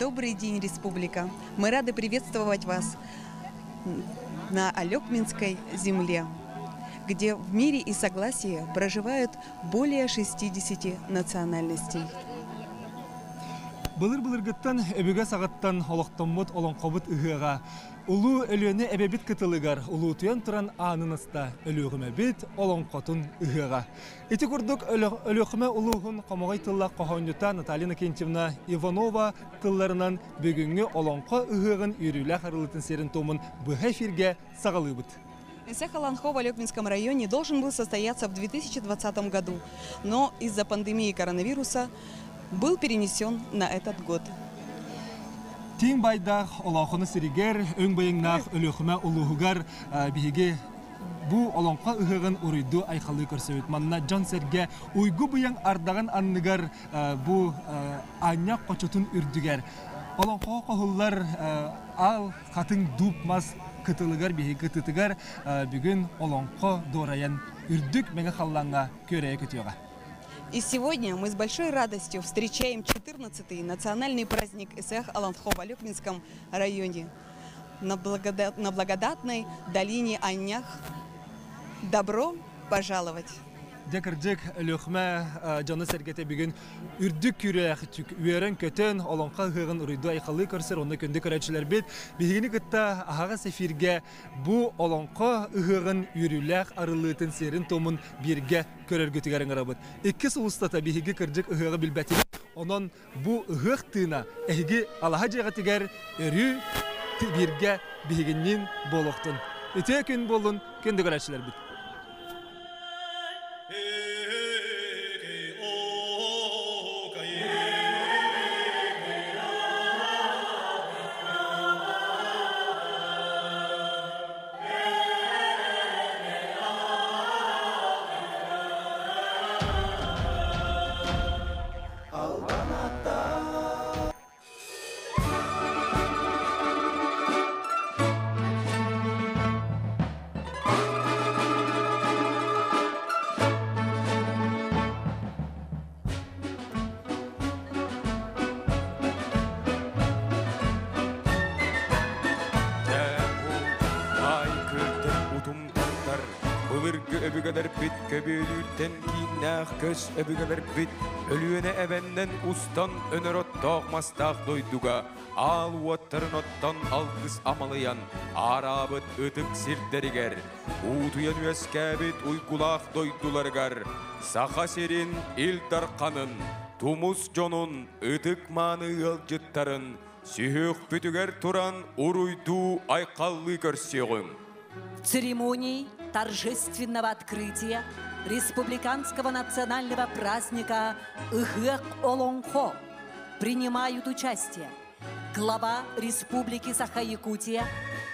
Добрый день, республика! Мы рады приветствовать вас на Алекминской земле, где в мире и согласии проживают более 60 национальностей. Былыр-былыргыттан өбүгэ саҕаттан олохтоммут олоҥхобут ыһыаҕа Улуу Өлүөнэ эбэбит кытылыгар улуутуйан туран аанын аста Өлүөхүмэбит олоҥхотун ыһыаҕа. Ити курдук Өлүөхүмэ улууһун хомоҕой тыллаах хоһоонньута Наталья Иннокентьевна Иванова тылларынан бүгүҥҥү олоҥхо ыһыаҕын үөрүүлээх арыллыытын сиэрин-туомун быһа эфиргэ саҕалыыбыт. Ысыах Олоҥхо в Олекминском районе должен был состояться в 2020 году, но из-за пандемии коронавируса был перенесен на этот год. Тиҥ байдаах олоохону сиригэр, өҥ быйаҥнаах Өлүөхүмэ улууһугар биһиги бу олоҥхо ыһыаҕын уруйдуу айхалыы көрсөбүт. Манна дьон-сэргэ уйгу быйаҥ ардаҕын анныгар бу аанньах хочотун үрдүгэр олоҥхоҕо хоһуллар аал хатыҥ дууп мас кытылыгар биһиги кытытыгар бүгүн олоҥхо дуорайан үрдүк мэҥэ халлааҥҥа күөрэйэ көтүөҕэ. И сегодня мы с большой радостью встречаем 14-й национальный праздник Ысыах Олонхо в Олекминском районе на, благодат, на благодатной долине Аннях. Добро пожаловать! Дьэ кырдьык, Өлүөхүмэ дьоно-сэргэтэ бүгүн үрдүк күүрээх үөрэн-көтөн, олоҥхо ыһыаҕын уруйдуу айхаллыы көрсөр онно күндү көрөөччүлэрбит биһигини кытта аһаҕас эфиргэ бу олоҥхо ыһыаҕын үөрүүлээх арыллыытын сиэрин-туомун бииргэ көрөргүтүгэр ыҥырабыт. Икки сыл устата биһиги кырдьык ыһыаҕы билбэтибит, онон бу ыһыах тыына эһиги алаһа дьиэҕитигэр өрүү бииргэ биһигинниин буолуохтун. Үтүө күн буоллун, күндү көрөөччүлэрбит! Былыргы өбүгэлэрбит көбүөлүүртэн кииннээх көс өбүгэлэрбит Өлүөнэ эбэннэн устан өнөр оттоох мастаах дойдуга аал уоттарын оттон алгыс амалыйан аараабыт ытык сирдэригэр, уутуйан үөскээбит уйгулаах дойдуларыгар Саха сирин Ил Дарханын, тумус дьонун, ытык-мааны ыалдьыттарын сүһүөхпүтүгэр туран уруйдуу айхаллыы көрсүөҕүҥ. В церемонии торжественного открытия республиканского национального праздника Ыһыах Олоҥхо принимают участие глава Республики Саха-Якутия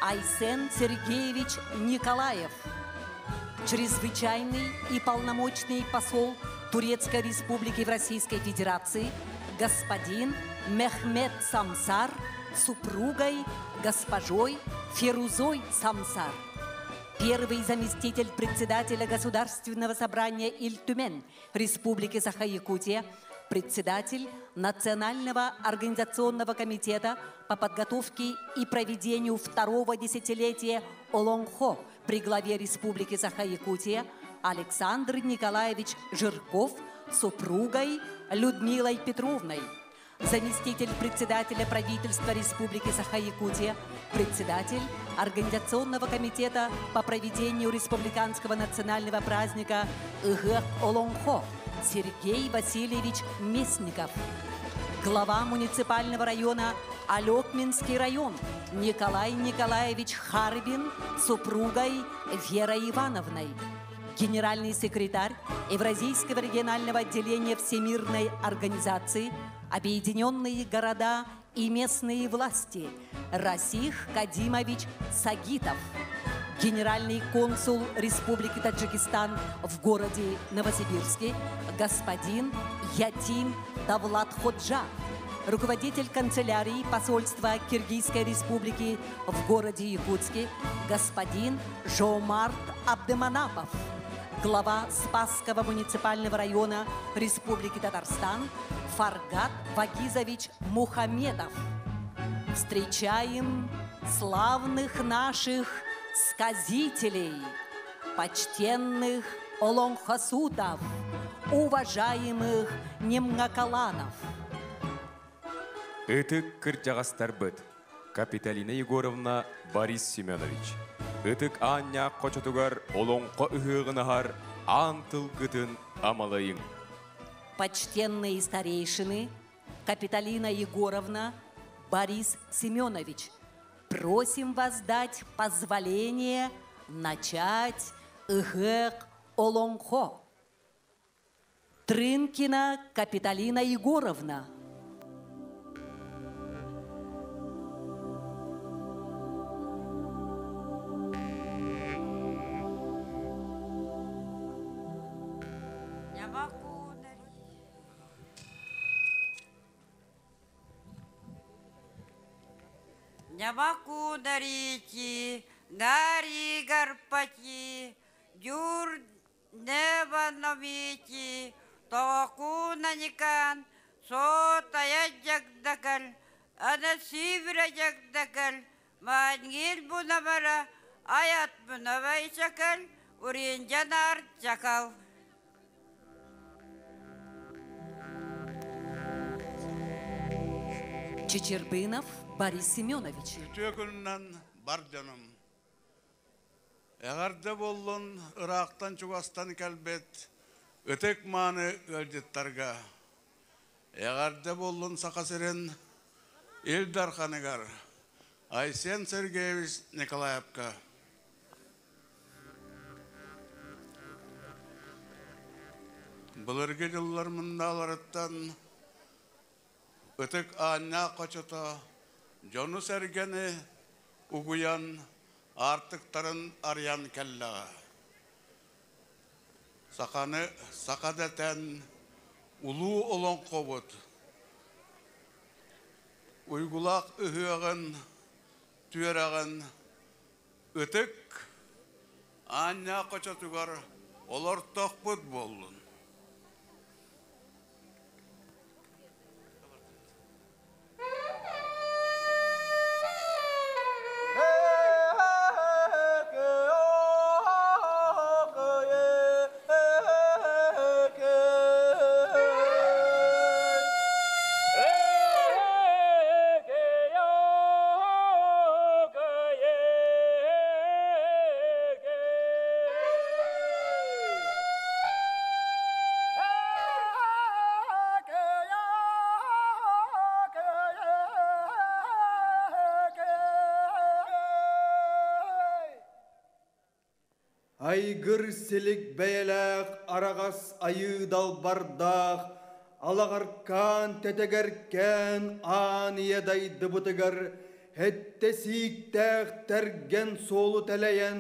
Айсен Сергеевич Николаев, чрезвычайный и полномочный посол Турецкой Республики в Российской Федерации господин Мехмед Самсар супругой госпожой Ферузой Самсар, первый заместитель председателя Государственного собрания Ильтюмен Республики Саха-Якутия, председатель Национального организационного комитета по подготовке и проведению второго десятилетия Олонхо при главе Республики Саха-Якутия Александр Николаевич Жирков супругой Людмилой Петровной, заместитель председателя правительства Республики Саха-Якутия, председатель Организационного комитета по проведению республиканского национального праздника Ыһыах Олоҥхо Сергей Васильевич Местников, глава муниципального района Алекминский район Николай Николаевич Харбин супругой Верой Ивановной, генеральный секретарь Евразийского регионального отделения Всемирной организации Объединенные города и местные власти Расих Кадимович Сагитов, генеральный консул Республики Таджикистан в городе Новосибирске господин Ятим Давлат Ходжа, руководитель канцелярии посольства Киргизской Республики в городе Якутске господин Жомарт Абдеманапов, глава Спасского муниципального района Республики Татарстан Фаргат Вагизович Мухамедов. Встречаем славных наших сказителей, почтенных олонхосутов, уважаемых немнакаланов. Ытык кырдьаҕастарбыт Капиталина Егоровна, Борис Семенович. Ытык Аанньаах хочотугар олоҥхо ыһыаҕын аһар аан тылгытын амалайыҥ. Почтенные старейшины Капиталина Егоровна, Борис Семенович, просим вас дать позволение начать ыһыах Олоҥхо. Трынкина Капиталина Егоровна. Не могу дарить, дари Гарпати, дюр Небановити, Тоокунаникан, Сотая дьагдакал, Анасибра дьагдакал, Маангил бунабара, Аят бунабайчакал, Уринджанар чакал. Чечербынов Борис Семенович. Үтүө күнүнэн бар дьонум. Эҕэрдэ буоллун ыраахтан-чугастан кэлбит ытык мааны ыалдьыттарга. Эҕэрдэ буоллун Саха сирин Ил Дарханыгар Айсен Сергеевич Николаевка. Былыргы дьыллар муннааларыттан Ытык Аанньаах хочото дьону-сэргэни угуйан, аартыктарын арыйан кэллэҕэ. Саханы саха дэтэн улуу олоҥхобут уйгулаах ыһыаҕын түөрэҕин ытык Аанньаах хочотугар олортохпут буоллун. Айгыр силик бэйэлээх араҕас айыы далбардаах алаҕаркаан тэтэгэркээн аан ийэ дайдыбытыгар эттэ сииктээх тэргэн суолу тэлэйэн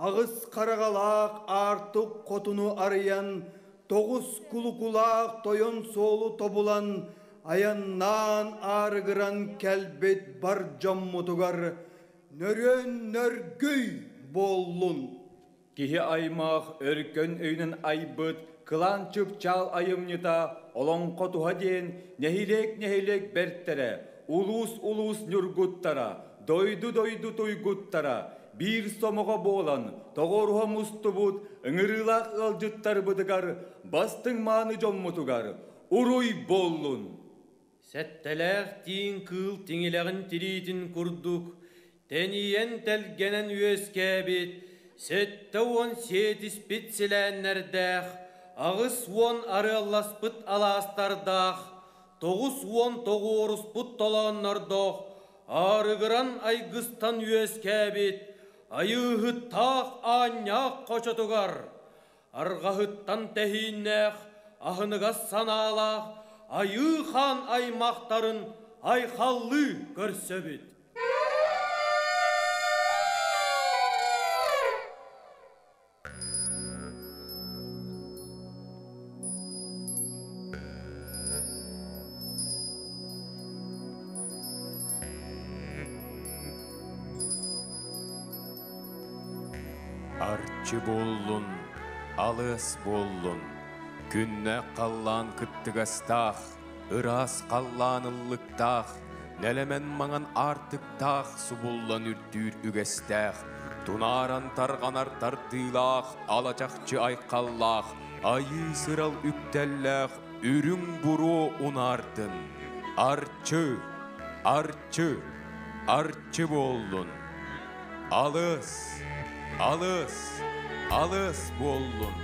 аҕыс хараҕалаах аартык хотуну арыйан тоҕус кулукулаах тойон суолу тобулан айаннаан аарыгыран кэлбит бар дьоммутугар нөрүөн нөргүй буоллун. Киһи аймах өркөн өйүнэн айбыт кылаан чыпчаал айымньыта Олоҥхо туһа диэн нэһилиэк-нэһилиэк бэртэрэ, улуус-улуус ньургуттара, дойду-дойду туйгуттара биир сомоҕо буолан тоҕуоруһа мустубут ыҥырыылаах ыалдьыттарбытыгар, бастыҥ мааны дьоммутугар уруй буоллун! Сэттэлээх тииҥ кыыл тиҥилэҕин тириитин курдук тэнийэн тэлгэнэн үөскээбит 70 сиэтиспит силээннэрдээх, 80 арыалласпыт алаастардаах, 90 тоҕуоруспут толооннордоох, аарыгыран айгыстан үөскээбит айыыһыттаах аанньаах хочотугар арҕаһыттан тэһииннээх, аһыныгас санаалаах Айыы хаан аймахтарын айхаллыы көрсөбүт. Арчы буоллун, алыс буоллун, күннээх халлаан кыттыгастаах, ыраас халлаан ыллыктаах, Нэлэмэн маҥан аартыктаах субуллан үрдүүр үгэстээх, тунааран тарҕанар тардыылаах, алачахчы айхаллаах, айыы сырал үктэллээх үрүҥ буруо унаардын. Арчы, арчы, арчы буоллун. Алыс, алыс, алыс буоллун.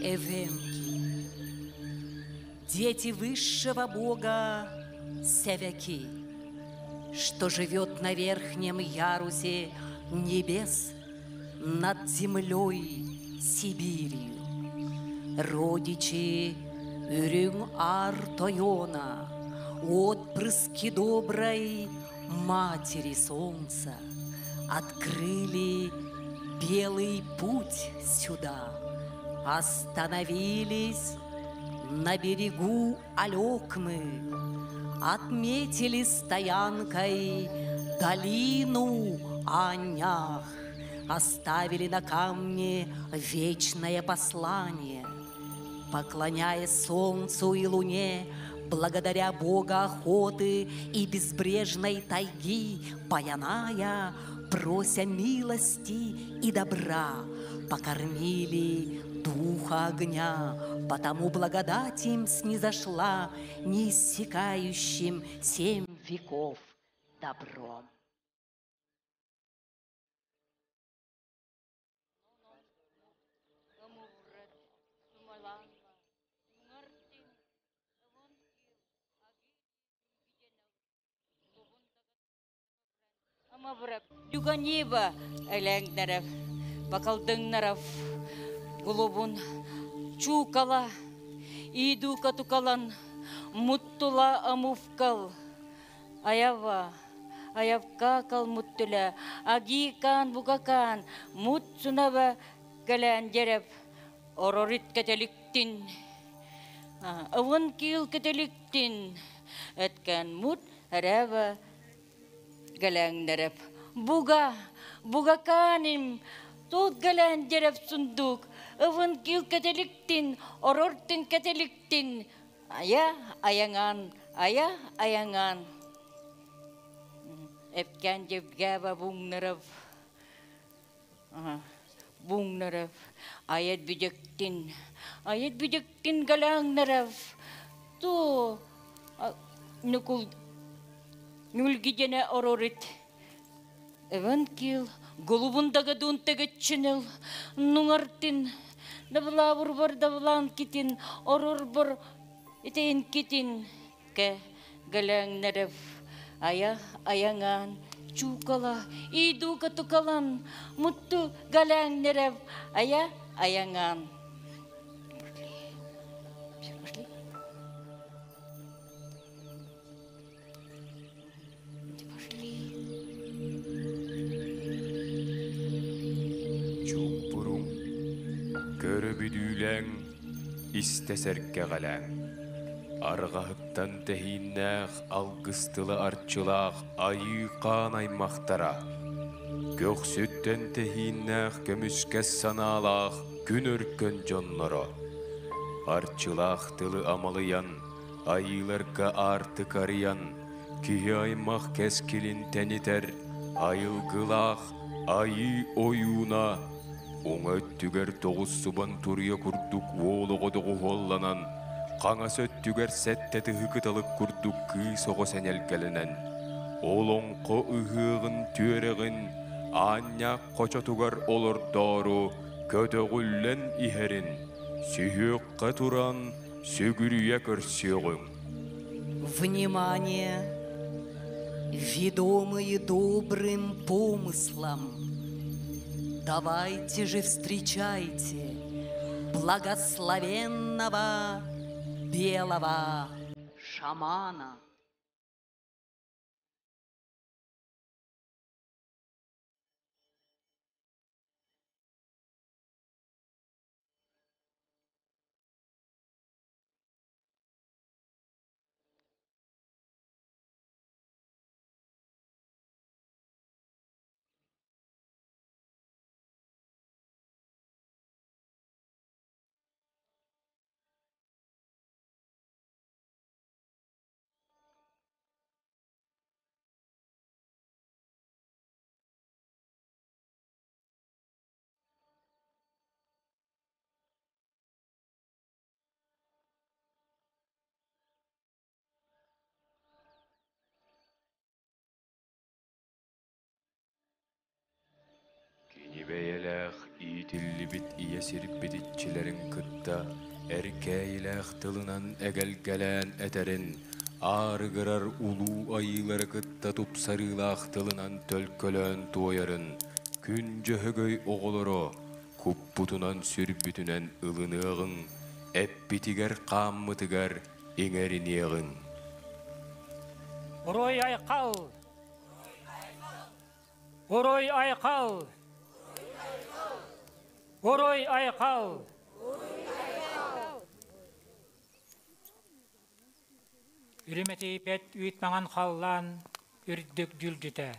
Эвенки, дети высшего бога Севяки, что живет на верхнем ярусе небес над землей Сибирью. Родичи Үрүҥ Аар Тойона, отпрыски доброй матери солнца, открыли белый путь сюда, остановились на берегу Алекмы, отметили стоянкой долину Анях, оставили на камне вечное послание, поклоняясь солнцу и луне, благодаря Бога охоты и безбрежной тайги, Паяная, прося милости и добра, покормили духа огня, потому благодать им снизошла неиссякающим семь веков добром. Юганиба элэҥнэрев, бакалдыҥнаров, гулубун чуукала, идука тукалан, муттула амувкал, аява, аявка кал муттула, агикан бугакан, мут сунаба гэлэндерев, орорит кетеликтин, ывын киил кетеликтин, эткэн мут рэва гэлэҥнэрев. Буга, бугаканим, тут гэлэндерев сундук, Ывын кил кэтэликтин, орортын кэтэликтин, ая аяҥан, ая аяҥан. Эпкән Евгева Буҥнаров, Буҥнаров, аят бүдектин, аят бүдектин галаңнаров, ту нукул нүлгидене орорит. Эвен кил, голубун дагадун тегетчинел, нуңартин, дабла давлан китин, орорбор итин китин, ке галаңнаров, ая аяңан, чукала, идука тукалан, мутту галаңнаров, ая аяңан. Пошли. Пошли. Чуумпуруҥ, көрө-бүдүүлээҥ, истэ сэргэҕэлээҥ. Арҕаһыттан тэһииннээх алгыс тыла арчылаах айыы хаан аймахтара. Көхсүттэн тэһииннээх көмүскэс санаалаах күн өркөн дьонноро. Арчылаах тылы амалыйан, айыыларга аартык арыйан, киһи аймах кэскилин тэнитэр айылгылаах айыы ойууна уҥа өттүгэр тоҕус субан туруйа курдук уол оҕо доҕуһуолланан, хаҥас өттүгэр сэттэ тыһы кыталык курдук кыыс оҕо сэнэлгэлэнэн, олоҥхо ыһыаҕын түөрэҕин аанньаах хочотугар олордоору көтөҕүллэн иһэрин сүһүөххэ туран сүгүрүйэ көрсүөҕүҥ. Внимание! Ведомые добрым помыслом, давайте же встречайте благословенного белого шамана. Кини бэйэлээх иитиллибит ийэ сирбит иччилэрин кытта эркээйилээх тылынан эгэлгэлээн этэрин, аарыгырар улуу айыылары кытта тупсарыылаах тылынан төлкөлөөн туойарын, күн дьөһөгөй оҕолоро куппутунан-сүрбүтүнэн ылыныаҕыҥ, эппитигэр-хааммытыгар иҥэриниэҕиҥ. Уруй айхал! Уруй айхал! Уруй айхал! Үрүмэтийбэт үүт маҥан халлаан үрдүк дьүлдьүтэ.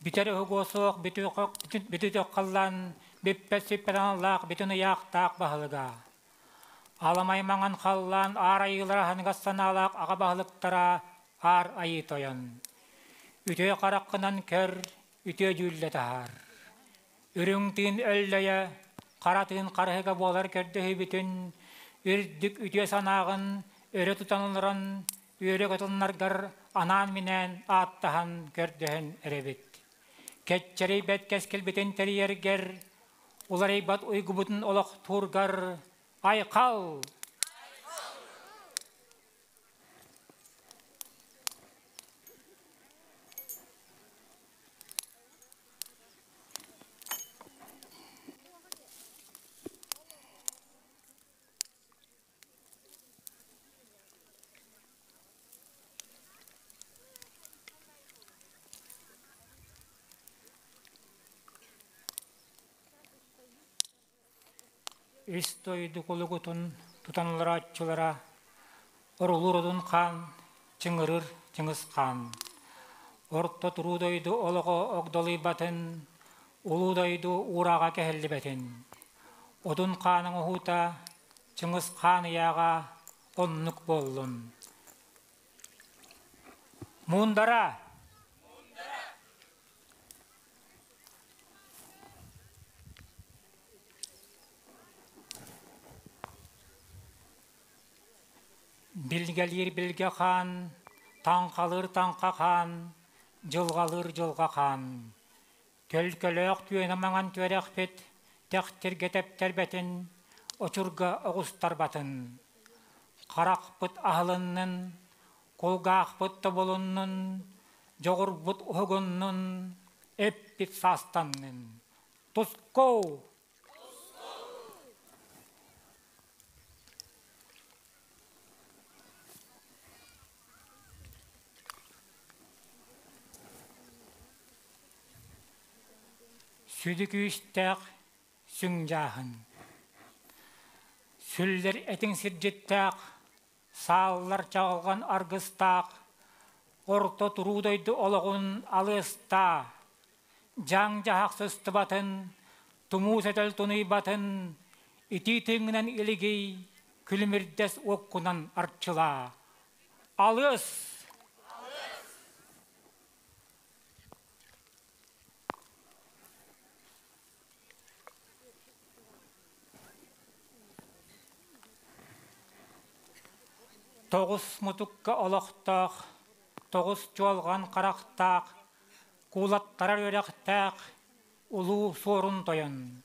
Бүтэр уһугуо суох бүтүтөх халлаан бүппэт сүппэт аналлаах бүтүн ыйаахтаах баһылыга. Аламай маҥан халлаан аар айыылара аһыныгас санаалаах аҕа баһылыктара аар айыы тойон. Үтүө хараххынан көр, үтүө дьүүллэ таһаар. Үрүҥ тыын өллөйө, хара тыын харыһыга буолар көрдөһүүбүтүн, үрдүк үтүө санааҕын өрө тутан олорон, үөрэ көтүлларгар анаан-минээн ааттаһан көрдөһөн эрэбит. Кэччэрийбэт кэскилбитин тэрийэргэр, уларыйбат уйгубутун олохтуургар айхал! Үс дойду кулугутун тутаныларааччылара орулур одун хаан, чыҥырыр чыҥыс хаан. Орто туруу дойду олоҕо огдолуйбатын, улуу дойду уураҕа кэһиллибэтин. Одун хааныҥ уһуута, Чыҥыс хаан ыйааҕа оннук буоллун. Муундара! Билгэлиир билгэ хаан, таҥхалыыр таҥха хаан, дьылҕалыыр дьылҕа хаан. Төлкөлөөх түөнэ маҥан түөрэхпит тэхтиргэ тэптэрбэтин, очурга оҕустарбатын. Харахпыт аһылыннын, кулгаахпыт тобулуннун, дьоҕурбут уһугуннун, эппит саастаннын. Тускуу! Сүдү күүстээх сүҥ дьааһын. Сүллэр этиҥ сирдьиттээх, сааллар чаҕылҕан аргыстаах, орто туруу дойду олоҕун алыастаа, дьаҥ-дьаһах сыстыбатын, тумуу сэтэл тунуйбатын, итии тыыҥҥынан илигий, күлүмүрдэс уоккунан арчылаа. Алыс! Тоҕус мутукка олохтоох, тоҕус чуолҕан харахтаах, куулаттарар үөрэхтээх улуу Суорун Тойон.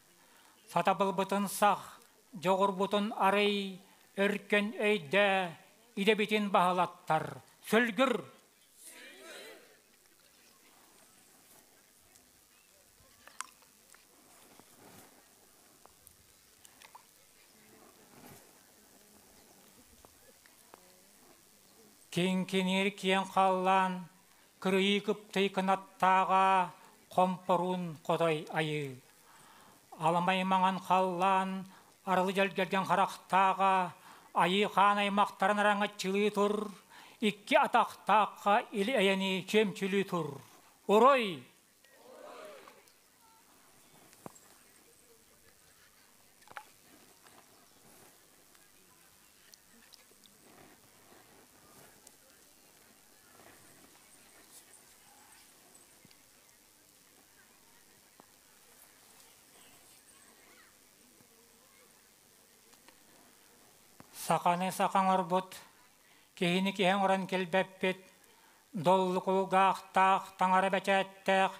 Сатабылбытын сах, дьоҕурбутун арый, өркөн өйдөө, идэбитин баһылаттар. Сөлгүр! Киҥкиниир киэҥ халлаан, кырыйыы кыптый кынаттааҕа хомпоруун хотой айыы. Аламай маҥан халлаан, арылы дьэлгэргэн харахтааҕа, айыы хаан аймахтарын араҥаччылыы тур, икки атахтаахха или эйэни чүөмчүлүү тур. Орой! Саханы саха оҥорбут, киһини киһи оҥорон кэлбэппит, доллу кулгаахтаах, таҥара бэчээттээх,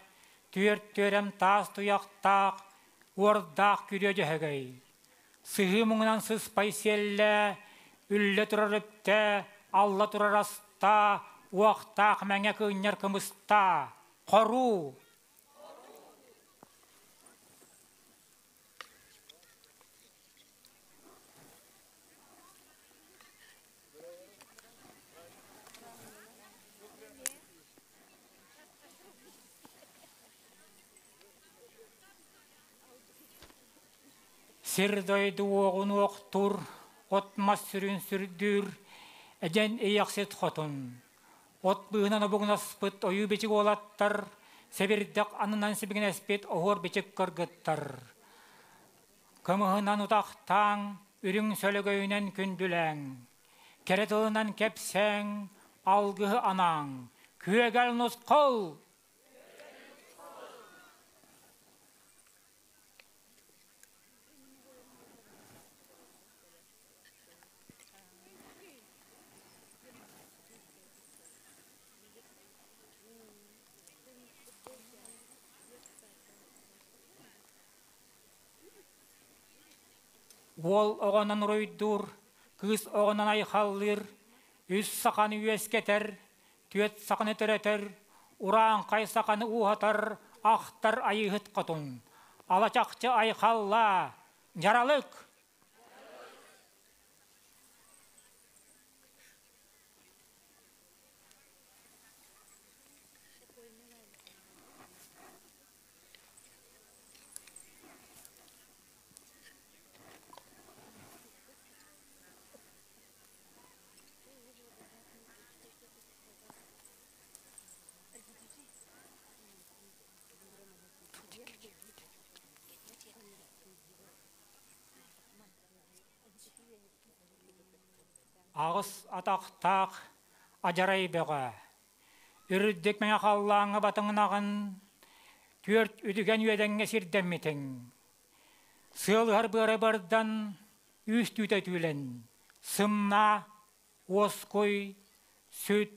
түөрт түөрэм таас туйахтаах, уордаах күрүө дьөһөгөй. Сыһыы муҥунан сыспай сиэллээ, үллэ турар үптээ, алла турар астаа, уохтаах мэҥэ кыынньар кымыстаа, хоруу! Сир-дойду уоҕун уохтуур, от-мас сүрүн сүрдүүр, эдьэн ийэхсит хотун. От быыһынан обугунаспыт ойуу-бичик уолаттар, сэбирдэх аннынан сибигинэспит оһуор-бичик кыргыттар. Кымыһынан утахтааҥ, үрүҥ сөлөгөйүнэн күндүлээҥ, кэрэ тылынан кэпсээҥ, алгыһы анааҥ, күөгэл нусхал! Уол оҕонон уруйдуур, кыыс оҕонон айхаллыыр, үс саханы үөскэтэр, түөрт саханы төрөтөр, урааҥхай саханы ууһатар, ахтар айыыһыт хотун. Алачахчы айхаллаа, дьаралык! Аҕыс атахтаах адьарай бөҕө. Үрдүк мэҥэ халлааҥҥа батыҥнаҕын, түөрт үтүгэн үөдэҥҥэ сирдэммитиҥ. Сыалыһар быара бардан, үүс түүтэ түүлэн, сымнаа, уоскуй, сүт,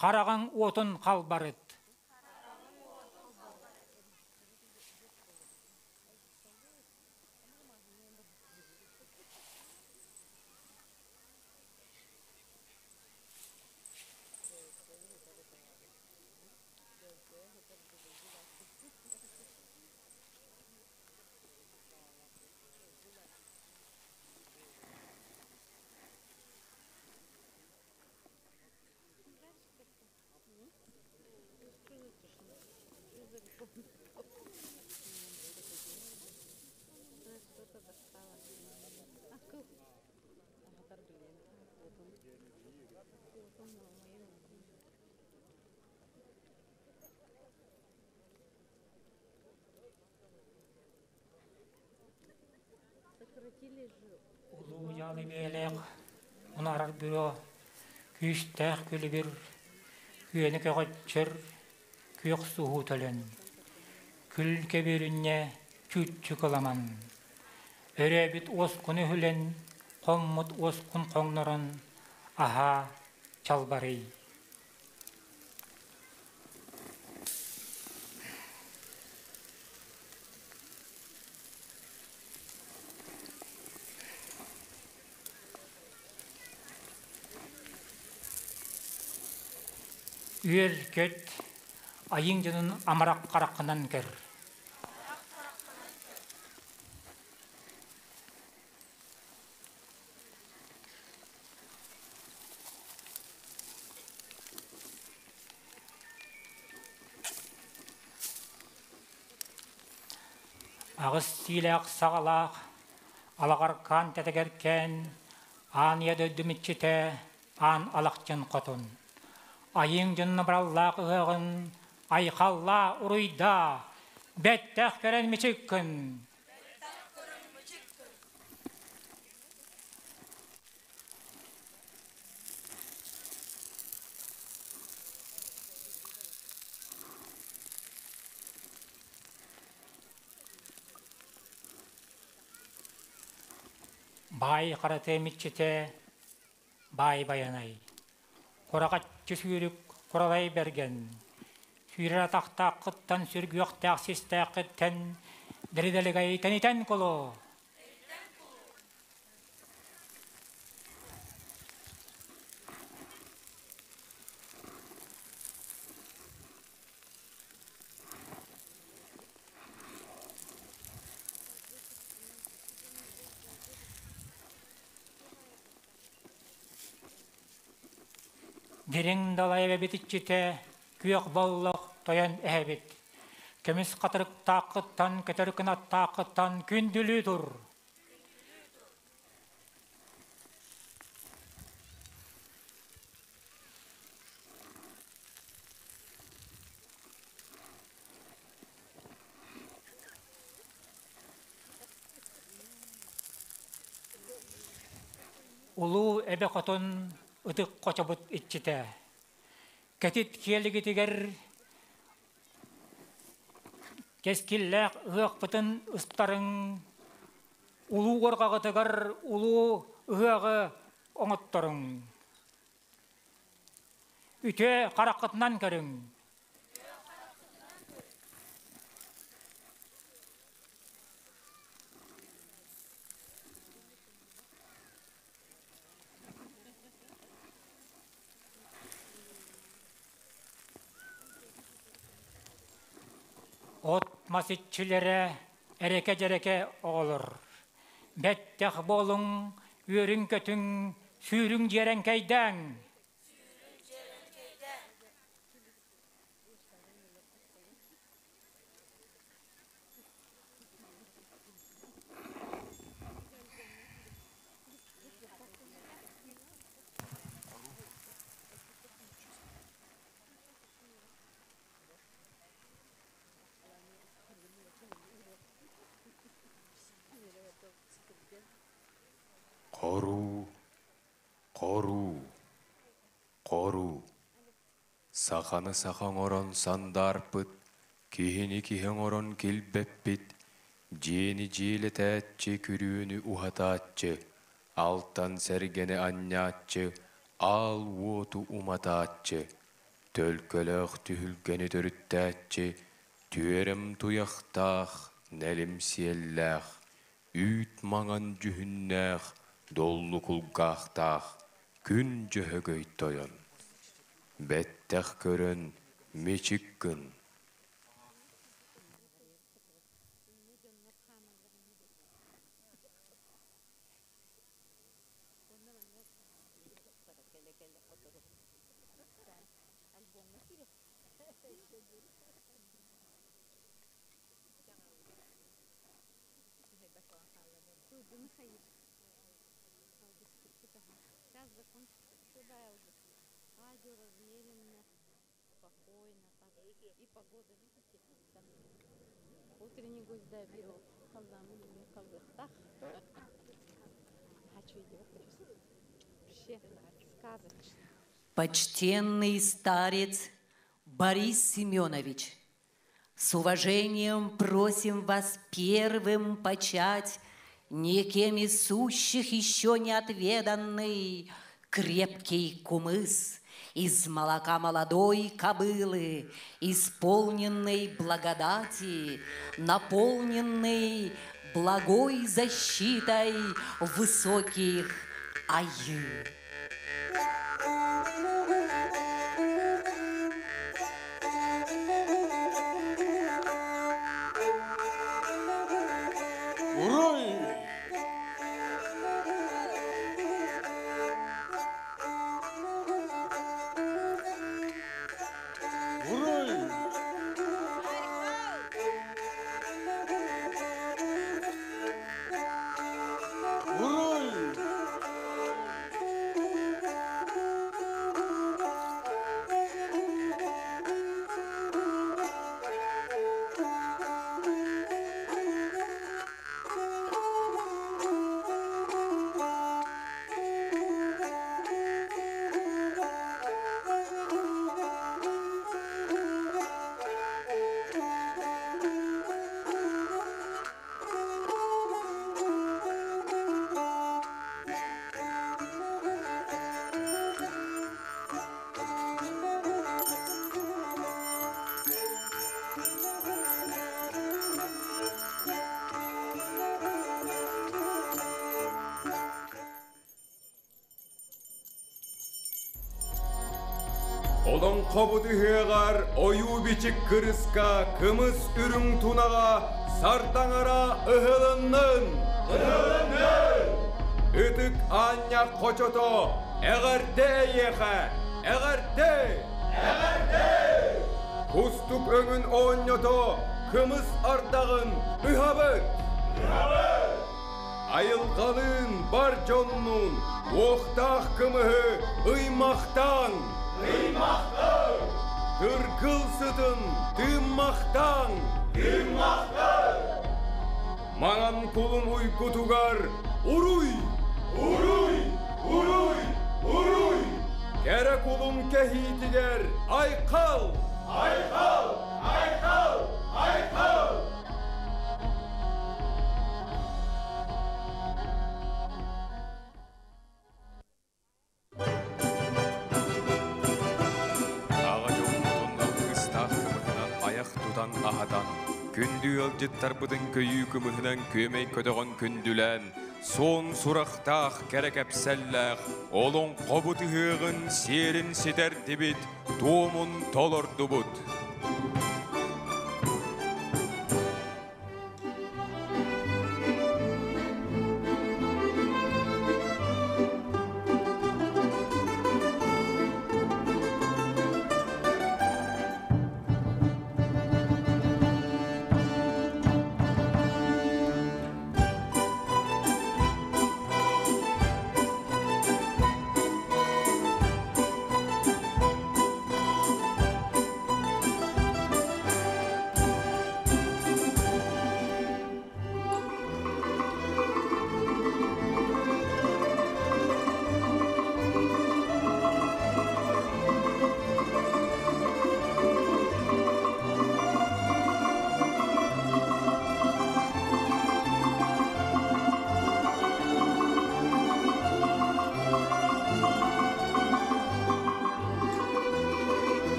хараҕыҥ уотун халбарыт. Улуу дьаалы биэлээх унаарар бюро күүстээх күлүгүр күөнү көҕөччөр күөх суһуу төлөн күл кэбиэринньэ чүүччү кыламан өрөөбүт уоскуну үһүлэн хоммут уоскун хоҥнорон аһаа чалбарый. Үөр-көт айыҥ дьонун амарах хараххынан көр. Аҕыс сиилээх саҕалаах, алаҕаркаан тэтэгэркээн, аан ийэ дойдум иччитэ, аан алахчын хотун. Айыыҥ дьонно бараллаах ыһыаҕын айхаллаа, уруйдаа, бэттэх көрөн мичиккин. Баай харата эмиччитэ баай байанай. Кураҕаччы сүүрүк куралай бэргэн. Сүүрэр атахтааххыттан сүргүөхтээх систээххиттэн дэридэлигэй тэнитэн кулу. Дириҥ далай эбэбит иччитэ, күөх боллох тойон эһэбит. Көмүс хатырыктааххыттан, көтөр кынаттааххыттан күндүлүү тур. Улуу эбэ хотун ытык хочобут иччитэ. Кэтит киэлигитигэр кэскиллээх ыһыахпытын ыстарыҥ, улуу уорҕаҕытыгар улуу ыһыаҕы оҥотторуҥ. Үтүө хараххытынан көрүҥ. От-мас иччилэрэ эрэкэ-дьэрэкэ оҕолор. Бэттэх буолуҥ, үөрүҥ-көтүҥ, сүүрүҥ дьиэрэҥкэйдээҥ! Хоруу. Коруу, коруу. Саханы саха оҥорон сандаарпыт, киһини киһи оҥорон килбэппит, дьиэни дьиэлэтээччи, күрүөнү уһатааччы, алтан сэргэни анньааччы, аал уоту уматааччы, төлкөлөөх түһүлгэни төрүттээччи, түөрэм туйахтаах, нэлим сиэллээх, үүт маҥан дьүһүннээх, доллу кулгаахтаах, күн дьөһөгөй тойон. Бэттэх көрөн мичик гын. Почтенный старец Борис Семенович, с уважением просим вас первым почать никем из сущих еще не отведанный крепкий кумыс из молока молодой кобылы, исполненный благодати, наполненный благой защитой высоких аю. Уруй! Уруй! Уруй! Олоҥхобут ыһыаҕар ойуу бичик кырыска кымыс үрүҥ тунаҕа сардаҥара ыһылыннын! Ыһылыннын! Ытык аанньах хочото эҕэрдэ эйиэхэ! Эҕэрдэ! Эҕэрдэ! Кустук өҥүн оонньото кымыс ардаҕын ыһабыт! Ыһабыт! Айылҕалыын бар дьоннуун уохтаах кымыһы ыймахтаан! Ыймахтаан! Тыргыл сытын тыыммахтаан! Тыыммахтаан! Маҥан кулун уйгутугар уруй! Уруй! Уруй! Уруй! Кэрэ кулун кэһиитигэр айхал! Айхал! Айхал! Айхал! Аҕа дьоммутун алгыстаах кымыһынан айах тутан аһатан, күндү ыалдьыттарбытын көйүү кымыһынан күөмэй көтөҕөн күндүлээн, суон сурахтаах кэрэ кэпсэллээх олоҥхобут ыһыаҕын сиэрин ситэрдибит, туомун толордубут.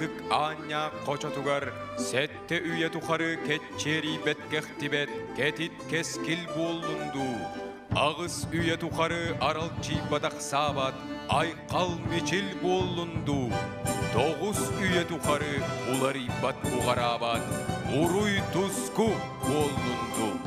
Ытык Аанньаах хочотугар сэттэ үйэ тухары кэччиэрийбэт кэхтибэт кэтит кэскил буоллун дуу, аҕыс үйэ тухары аралдьыйбатах саабат айхал-мичил буоллун дуу, тоҕус үйэ тухары уларыйбат уҕараабат уруй-туску буоллун дуу.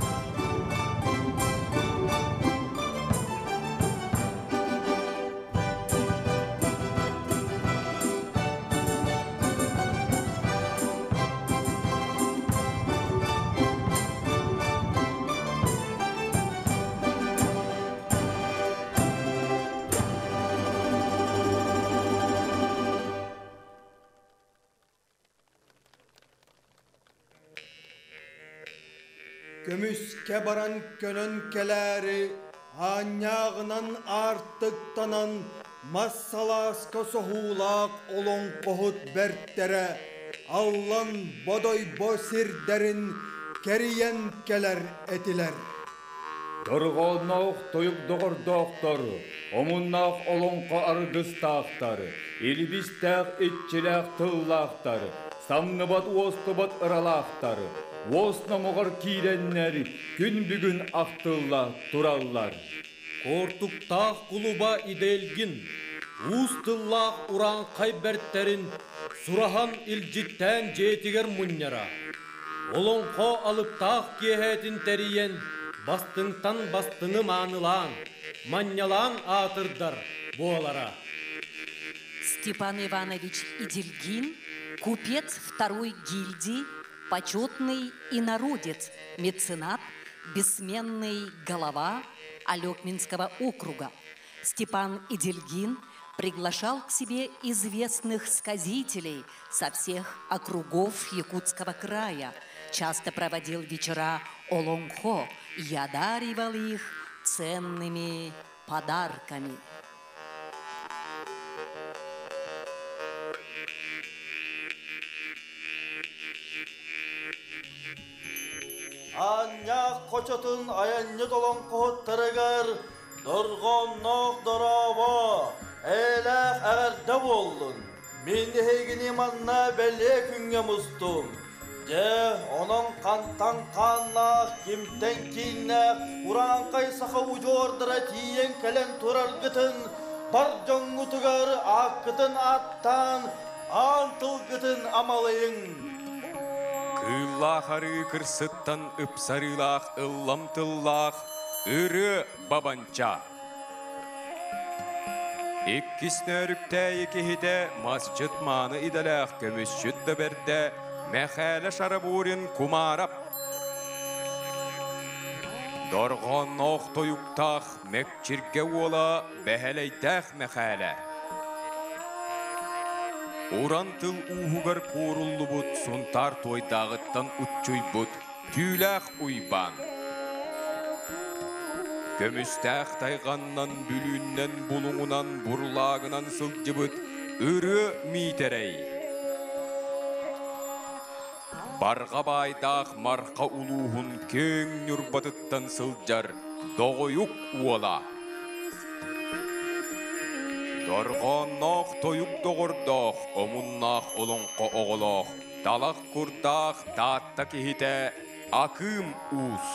Көмүскэ баран көнөн кэлээри, аанньааҕынан аартыктанан, мас салааска соһуулаах олоҥхоһут бэртэрэ Аллан Бодойбо сирдэрин кэрийэн кэлэр этилэр. Дорҕоонноох тойук доҕордоохтор, омуннаах олоҥхо аргыстаахтар, илбистээх иччилээх тыллаахтар, самныбат уостубат ыралаахтар, уос номоҕор киирэннэр күн бүгүн ахтылла тураллар. Куортуктаах кулуба Идэлгин, уус тыллаах урааҥхай бэртэрин сураһан илдьиттээн дьиэтигэр мунньара. Олоҥхо алыптаах киэһэтин тэрийэн, бастыҥтан бастыҥы маанылаан, манньалаан аатырдар буолара. Степан Иванович Идельгин, купец второй гильдии, почетный инородец, меценат, бессменный голова Алекминского округа. Степан Идельгин приглашал к себе известных сказителей со всех округов Якутского края, часто проводил вечера Олонхо и одаривал их ценными подарками. Аанньаах хочотун айанньыт олоҥхоһуттарыгар дорҕоонноох дорообо, эйэлээх эҕэрдэ буоллун! Мин эһигини манна бэлиэ күҥҥэ мустум. Дьэ, онон хантан хааннаах, кимтэн кииннээх урааҥхай саха удьуордара тиийэн кэлэн тураргытын бар дьоҥҥутугар ааккытын ааттаан, аан тылгытын амалыйыҥ. Кыыллаах арыы кырсыттан ыпсарыылаах ыллам тыллаах ырыа бабанча. Иккис нөөрүктээйи киһитэ масчыт мааны идэлээх көмүсчүт да бэрдэ Мэхээлэ Шарабурин Кумаарап. Дорҕоонноох тойуктаах Мэкчиргэ уола Бэһэлэйдээх Мэхээлэ. Уран тыл ууһугар кууруллубут Сунтаар туойдааҕыттан уччуйбут Түүлээх Уйбаан. Көмүстээх тайҕаннан, Бүлүүннэн, Булуҥунан, Бурлаагынан сылдьыбыт Ырыа Миитэрэй. Барҕа баайдаах Марха улууһун киэҥ Ньурбатыттан сылдьар Доҕойук уола. Дорҕоонноох тойук доҕордоох, омуннаах олоҥхо оҕолоох, талах курдаах Таатта киһитэ Акыым Уус.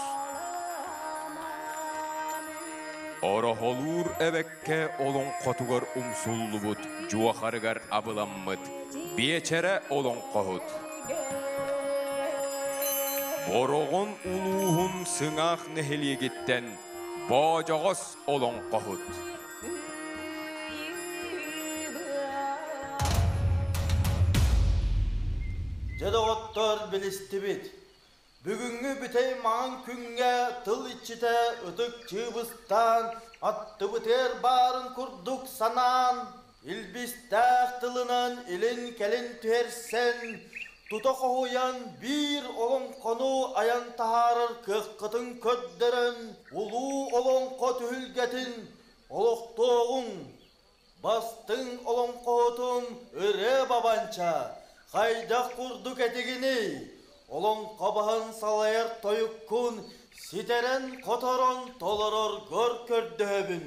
Ороһолуур эбэккэ олоҥхотугар умсуллубут дьуохарыгар абыламмыт Биэчэрэ олоҥхоһут. Бороҕон улууһун Сыҥаах нэһилиэгиттэн Боодьоҕос олоҥхоһут. Дьэ доҕоттор билистибит. Бүгүҥҥү бүтэй маҥан күҥҥэ тыл иччитэ ытык чыыбыстаан, аттыбытыгар баарын курдук санаан, илбистээх тылынан илин-кэлин түһэрсэн, тута хоһуйан биир олоҥхону айан таһаарар кыаххытын көрдөрөн, улуу олоҥхо түһүлгэтин олохтуоҕуҥ, бастыҥ олоҥхоһутун Ырыа Бабанча хайдах курдук этигиний? Олоҥхо баһын салайар тойуккун ситэрэн-хоторон толороргор көрдөһөбүн.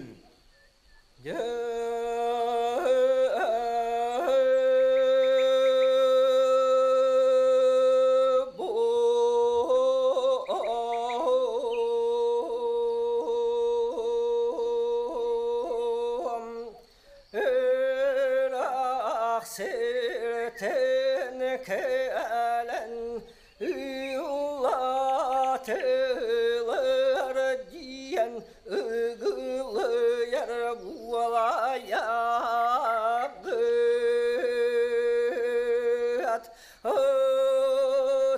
Кэлэн ыллаатылар диэн ыгылыйар буолайаҕыт.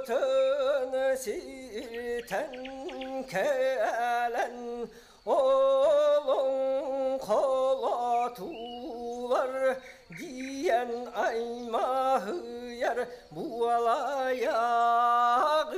Ытын ситэн кэлэн олоҥхолотулар диэн аймаһыйар буолайаҕыат.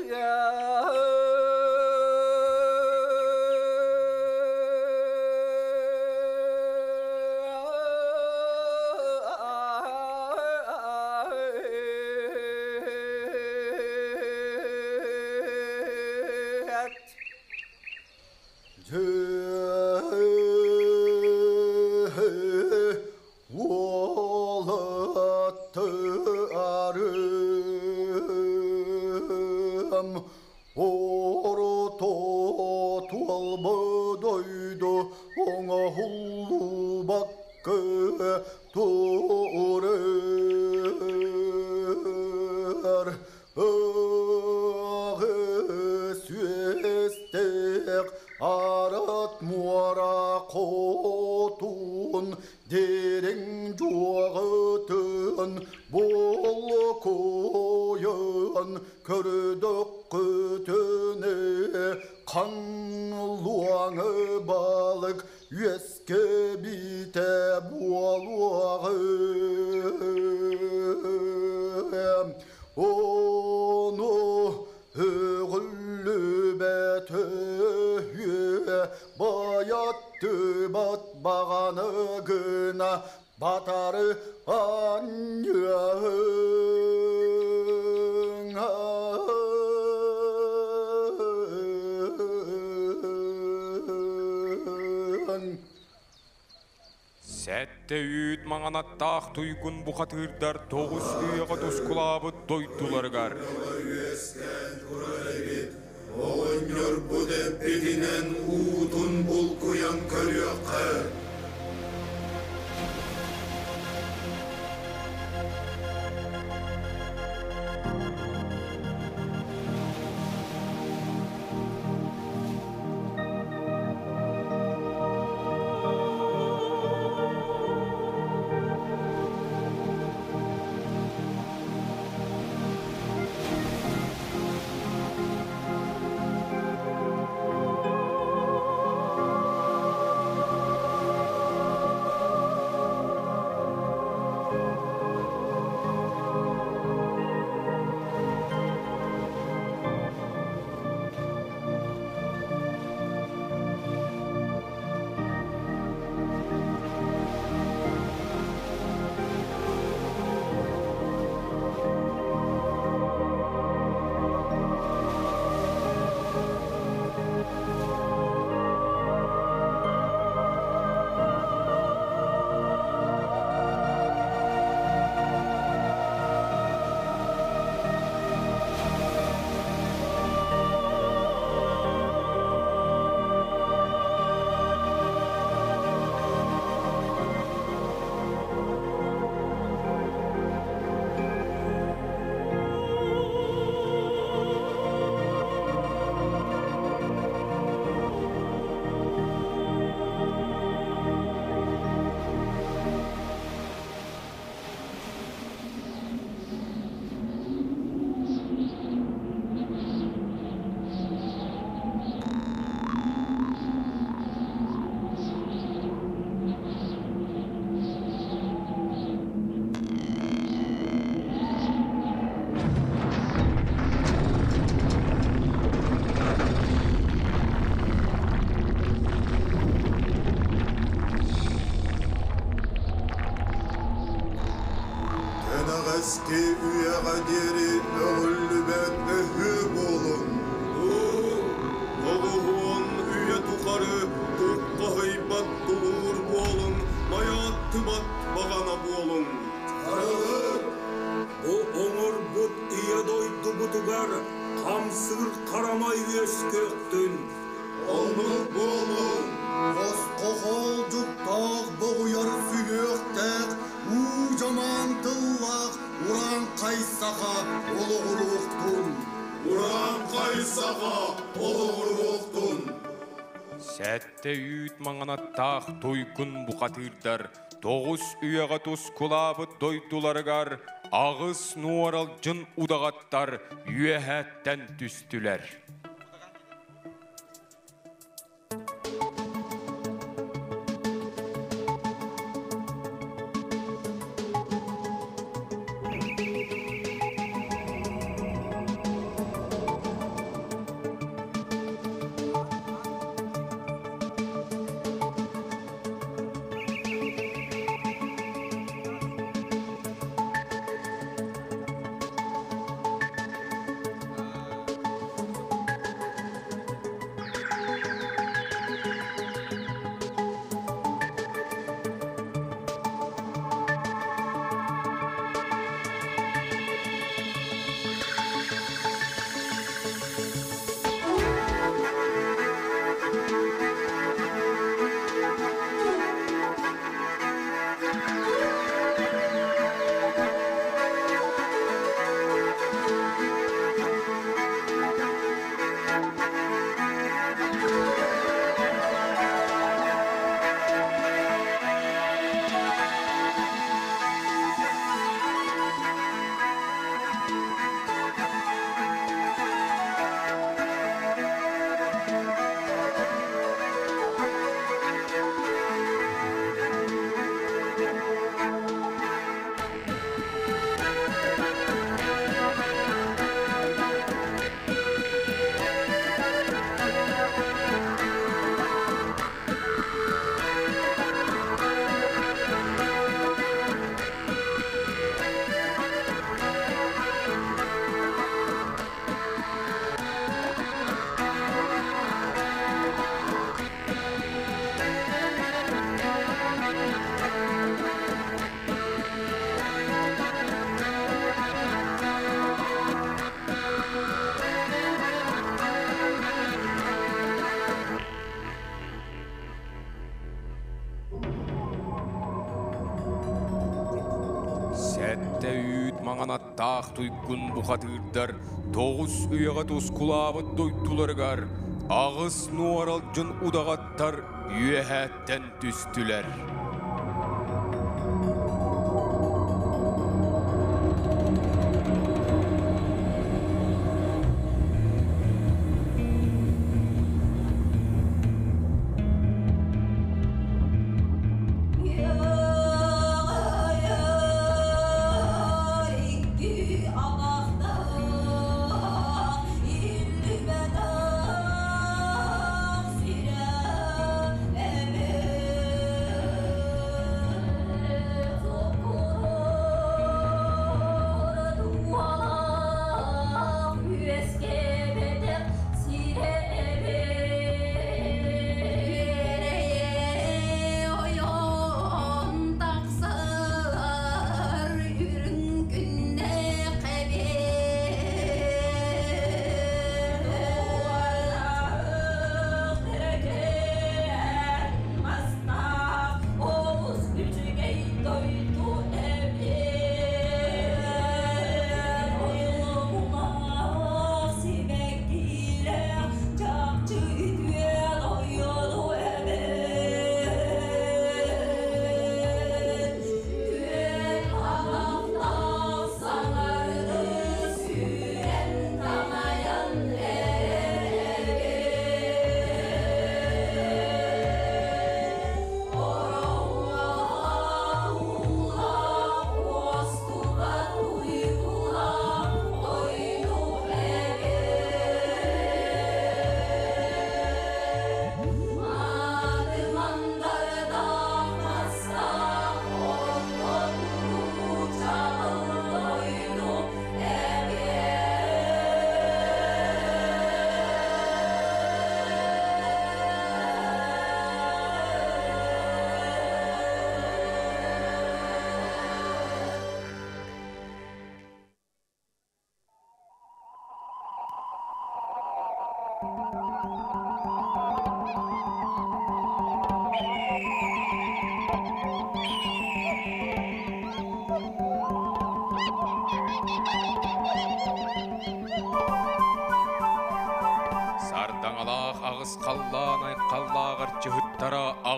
Уолаттарым орто туолбудойду оҥоһуллубакка турар аҕыс үөстээх арат муора хотун дириҥ дьуоҕытын болкуйан көрдөххүтүнэ хаҥлуоҥы балык үөскэбитэ буолуоҕы ону өҕүллүбэт өһүө байаттыбат баҕаны гына батары анньыаһыҥ. Сэттэ үүт маҥанаттаах туйгун бухатыырдар тоҕус үйэҕэ тускулаабыт дойдуларыгар Үөскээн турар эбит. Оҕонньорбут эппитинэн уутун булкуйан көрүөххэ. Кэнэҕэски үйэҕэ диэри өҕүллүбэт өһүө буолуҥ. Тоҕуһуон үйэ тухары туоххаһыйбат тулуур буолуҥ, майааттыбат баҕана буолуҥ. Арылык! Бу оҥорбут ийэ дойдубутугар хамсыыр харамай үөскүөхтүн. Оннук буоллун! Босхо дьуктаах боҕуйар сүһүөхтээх, уу дьамаан тыллаах Урааҥхай саха олоҕуруохтун! Урааҥхай саха олоҕуруохтун! Сэттэ үүт маҥанаттаах туйгун бухатыырдар тоҕус үйэҕэ тускулаабыт дойдуларыгар аҕыс нуоралдьын удаҕаттар үөһэттэн түстүлэр. Сэттэ үүт маҥан аттаах туйгун бухатыырдар тоҕус үйэҕэ тускулаабыт дойдуларыгар аҕыс нуоралдьын удаҕаттар үөһээттэн түстүлэр.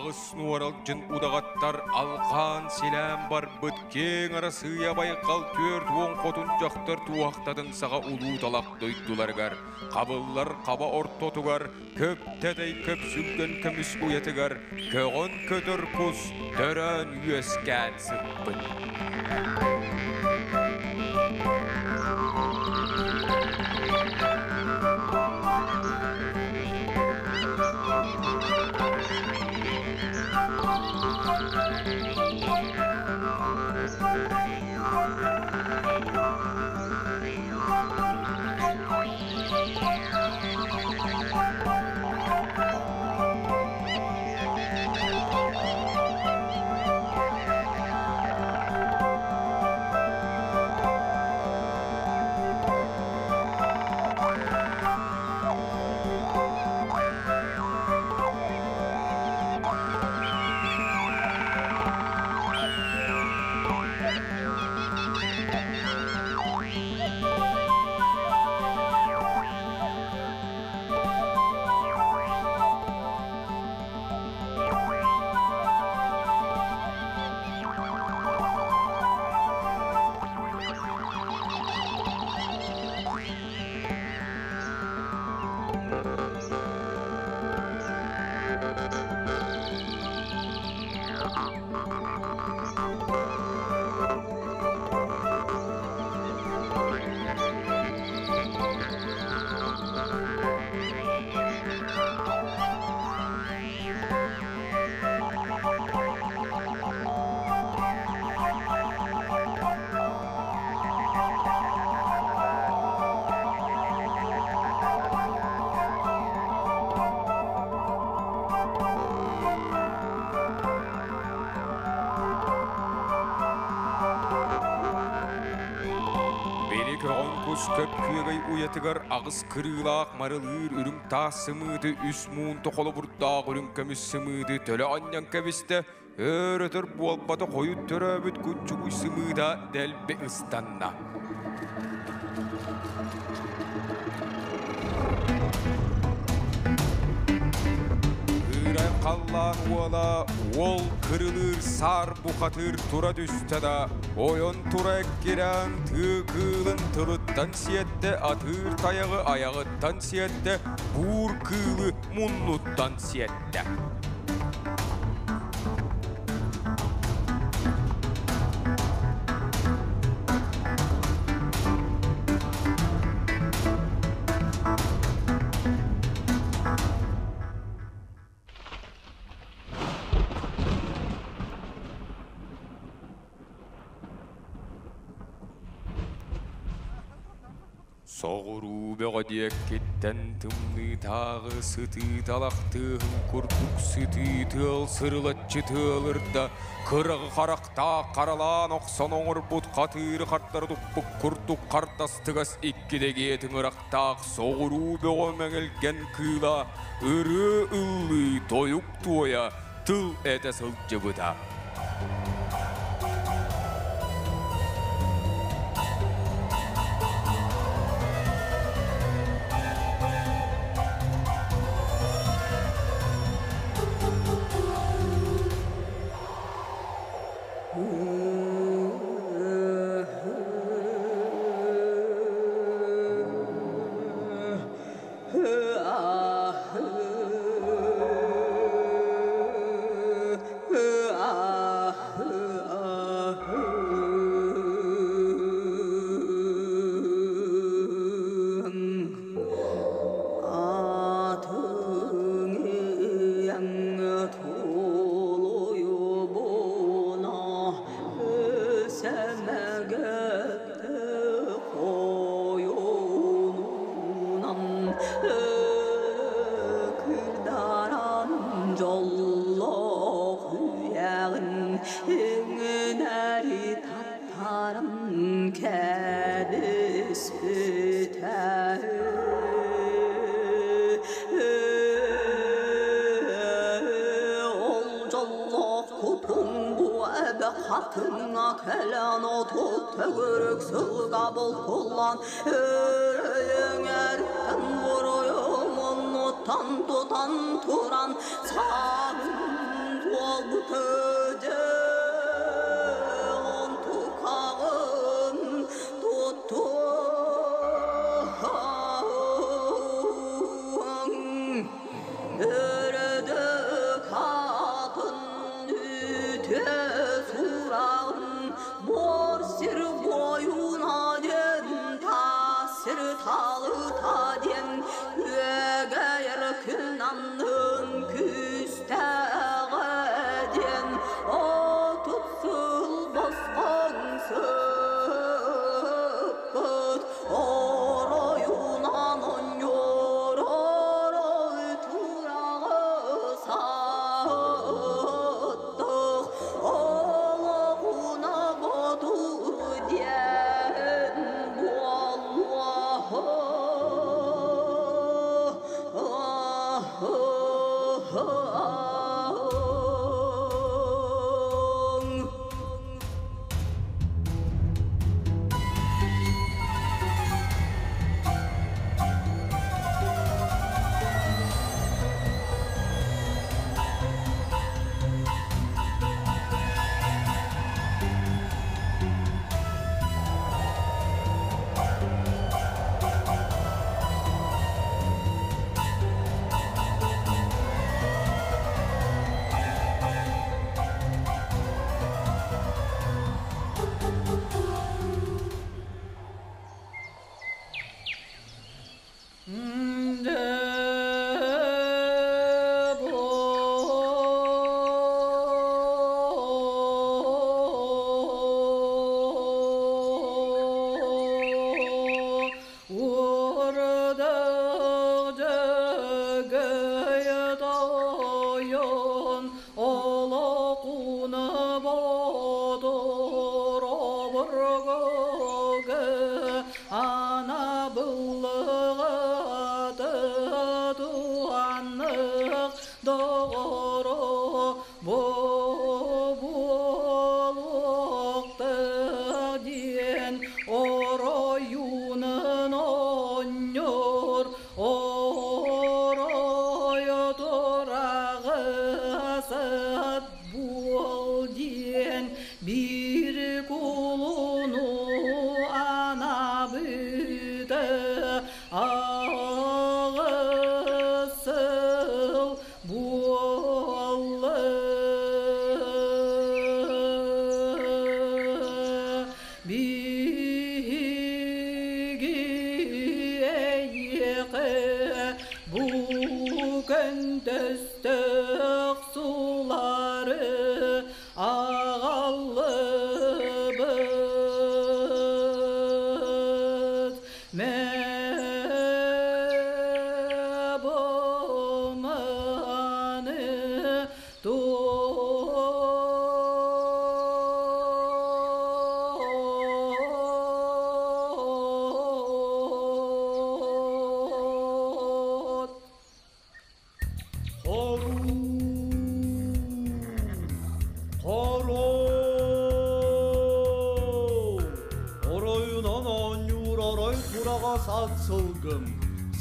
Аҕыс нуоралдьын удаҕаттар алҕаан силээн барбыт киэҥ Арассыыйа байҕал 40 хотун дьахтар туоһахтатын саҕа улуу талах дойдуларыгар, хабыллар хаба ортотугар, көп тэтэй көп сүлгэн көмүс уйатыгар көҕөн көтөр кус төрөөн үөскээн сыппыт. Били көҕөн кус көп күөгэй уйатыгар аҕыс кырыылаах марылыыр үрүҥ таас сымыыты үс муун тохолобурдаах үрүҥ көмүс сымыыты төлө анньан кэбистэ, өр-өтөр буолбата хойут төрөөбүт куччугуй сымыыта дэлби ыстанна. Кыырай халлаан уола уол кырылыыр саар бухатыыр тура түстэ да, ойон тура эккирээн тыы кыылын тылыттан сиэттэ, атыыр тайаҕы айаҕыттан сиэттэ, буур кыылы муннуттан сиэттэ. Соҕуруу бөҕө диэккиттэн тымныытааҕы сытыы талах тыаһын курдук сытыы тыал сырылаччы тыалырда, кыраҕы харахтаах харалаан охсон оҥорбут хатыыры хардары туппут курдук хардастыгас икки дэгиэ тыҥырахтаах соҕуруу бөҕө мэҥилгэн кыыла ырыа ыллыы тойук туойа тыл этэ сылдьыбыта.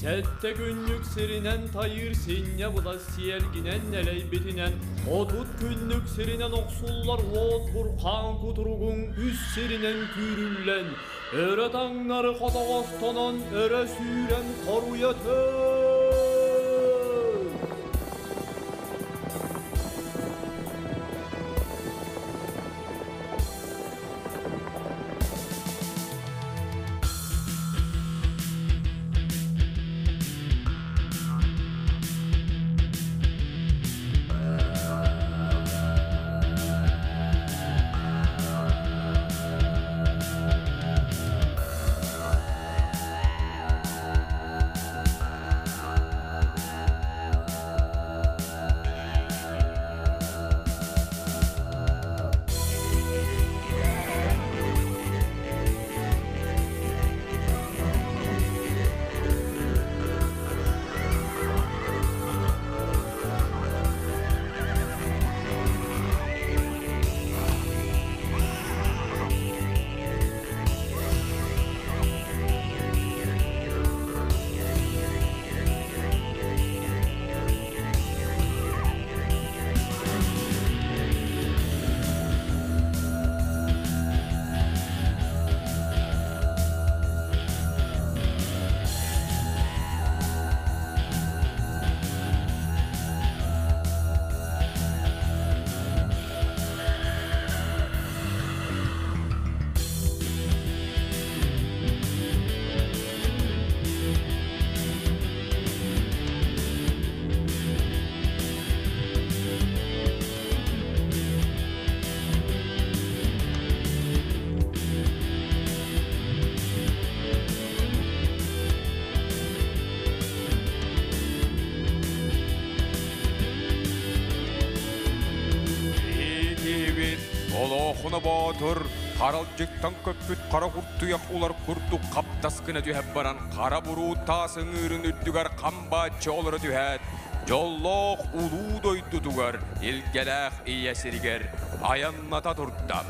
Сәтті күннүк сиринен тайыр синне була сиэлгинен нэлэйбитинен, отут күннүк сиринен оқсуллар от бурхан кутуругун үс сиринен күүрүллен, өрө таңнары хотоҕостонон өрө сүүрэн хоруйа. Туйгуна Боотур харалдьыттан көппүт хара куртуйах улар курдук хаптас гына түһэн баран хара буруу таас ыҥыырын үрдүгэр хам-бааччы олоро түһээт, дьоллоох улуу дойдутугар илгэлээх ийэ сиригэр айанната турда.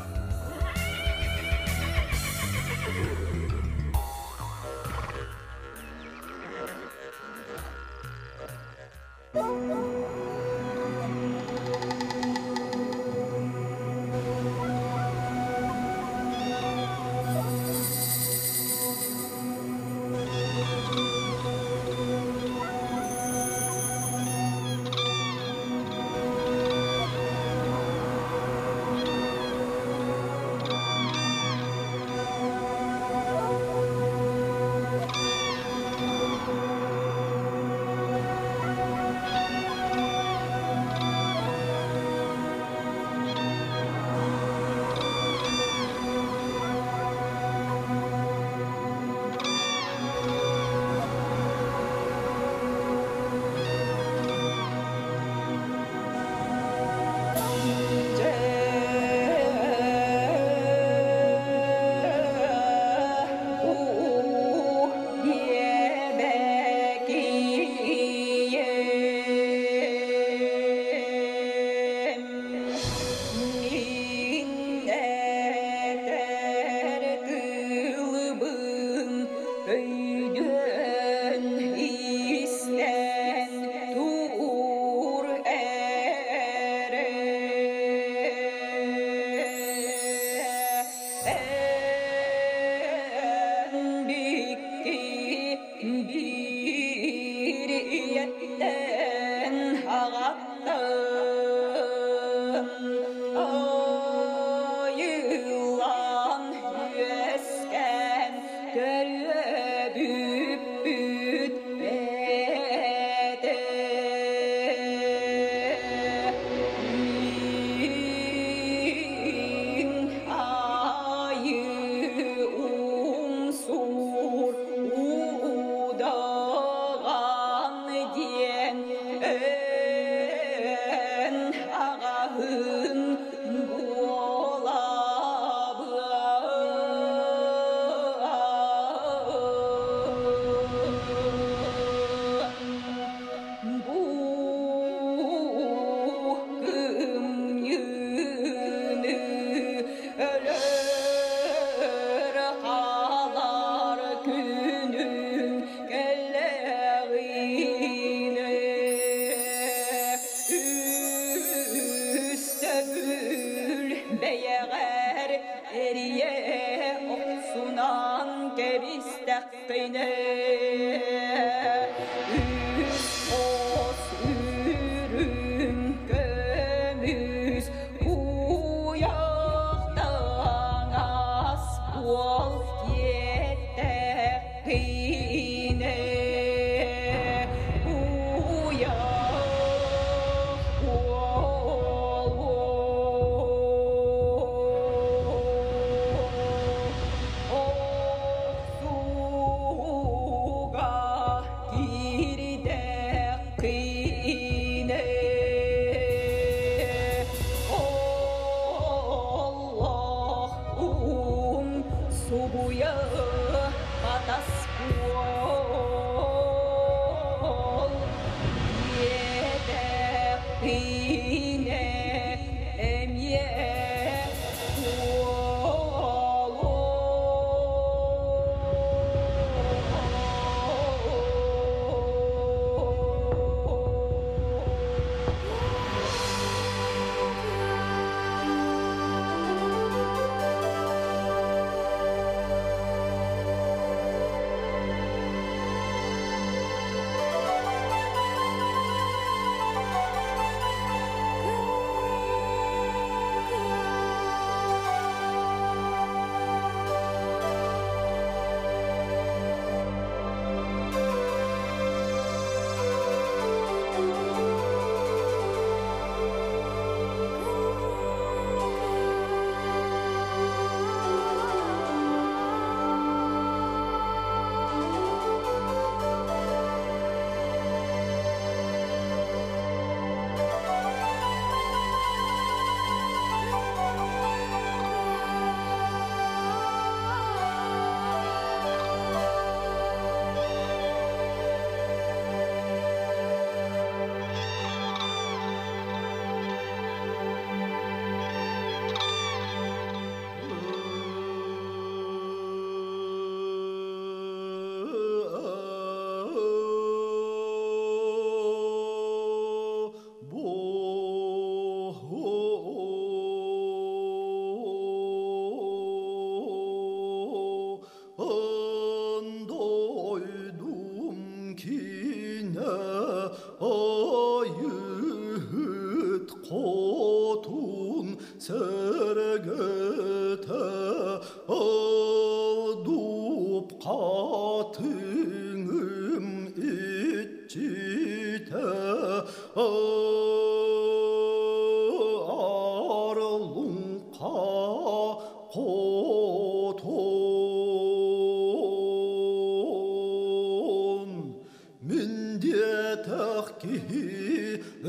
Киһи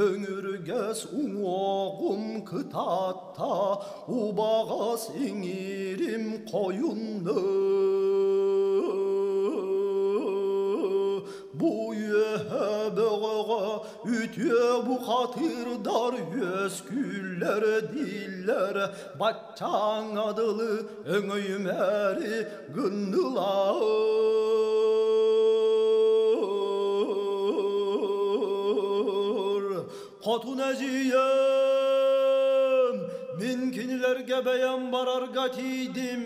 өҥүргэс уҥуоҕум кытаатта, убаҕас иҥиирим хойунна. Бу үөһэ бөҕөҕө үтүө бухатыырдар үөскүүллэр дииллэр, баччааҥҥа дылы өҥөйүмээри гыннылар. Хотун эдьиийим, мин кинилэргэ бэйэм барарга тиийдим,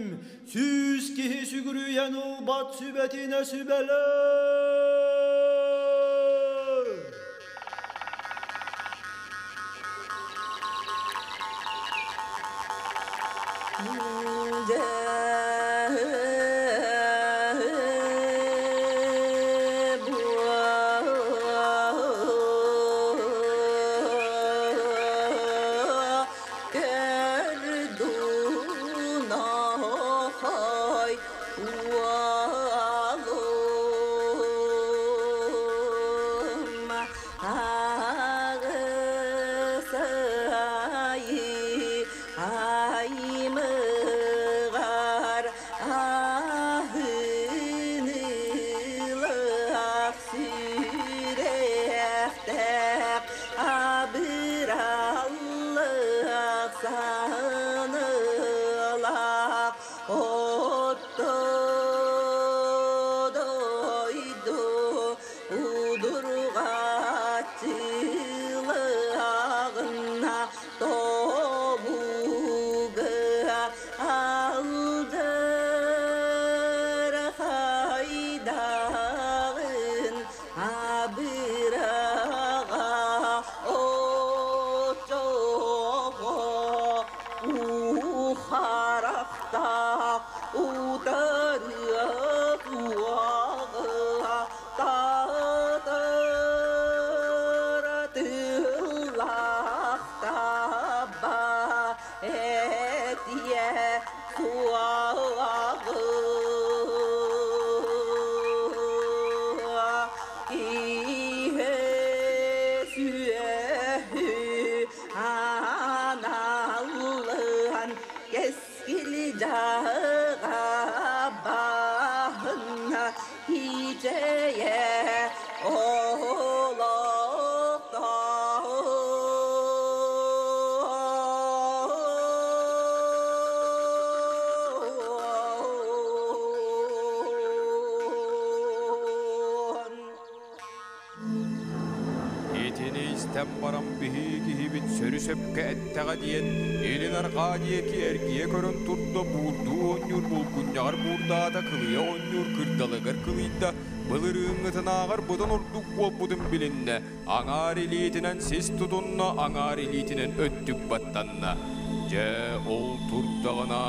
100 киһи сүгүрүйэн ылбат сүбэтинэ сүбэлээ. Итини истэн баран биһи киһибит сөрү-сөпкө эттэҕэ диэн, илин арҕаа диэки эргийэ көрөн турда, буурдуу оонньуур булгунньаҕар буурдаата, кылыйа оонньуур кырдалыгар кылыйда, былырыыҥҥытынааҕар быдан ордук буолбутун билиннэ, аҥаар илиитинэн сис тутунна, аҥаар илиитинэн өттүк баттанна. Дьэ, ол турдаҕына,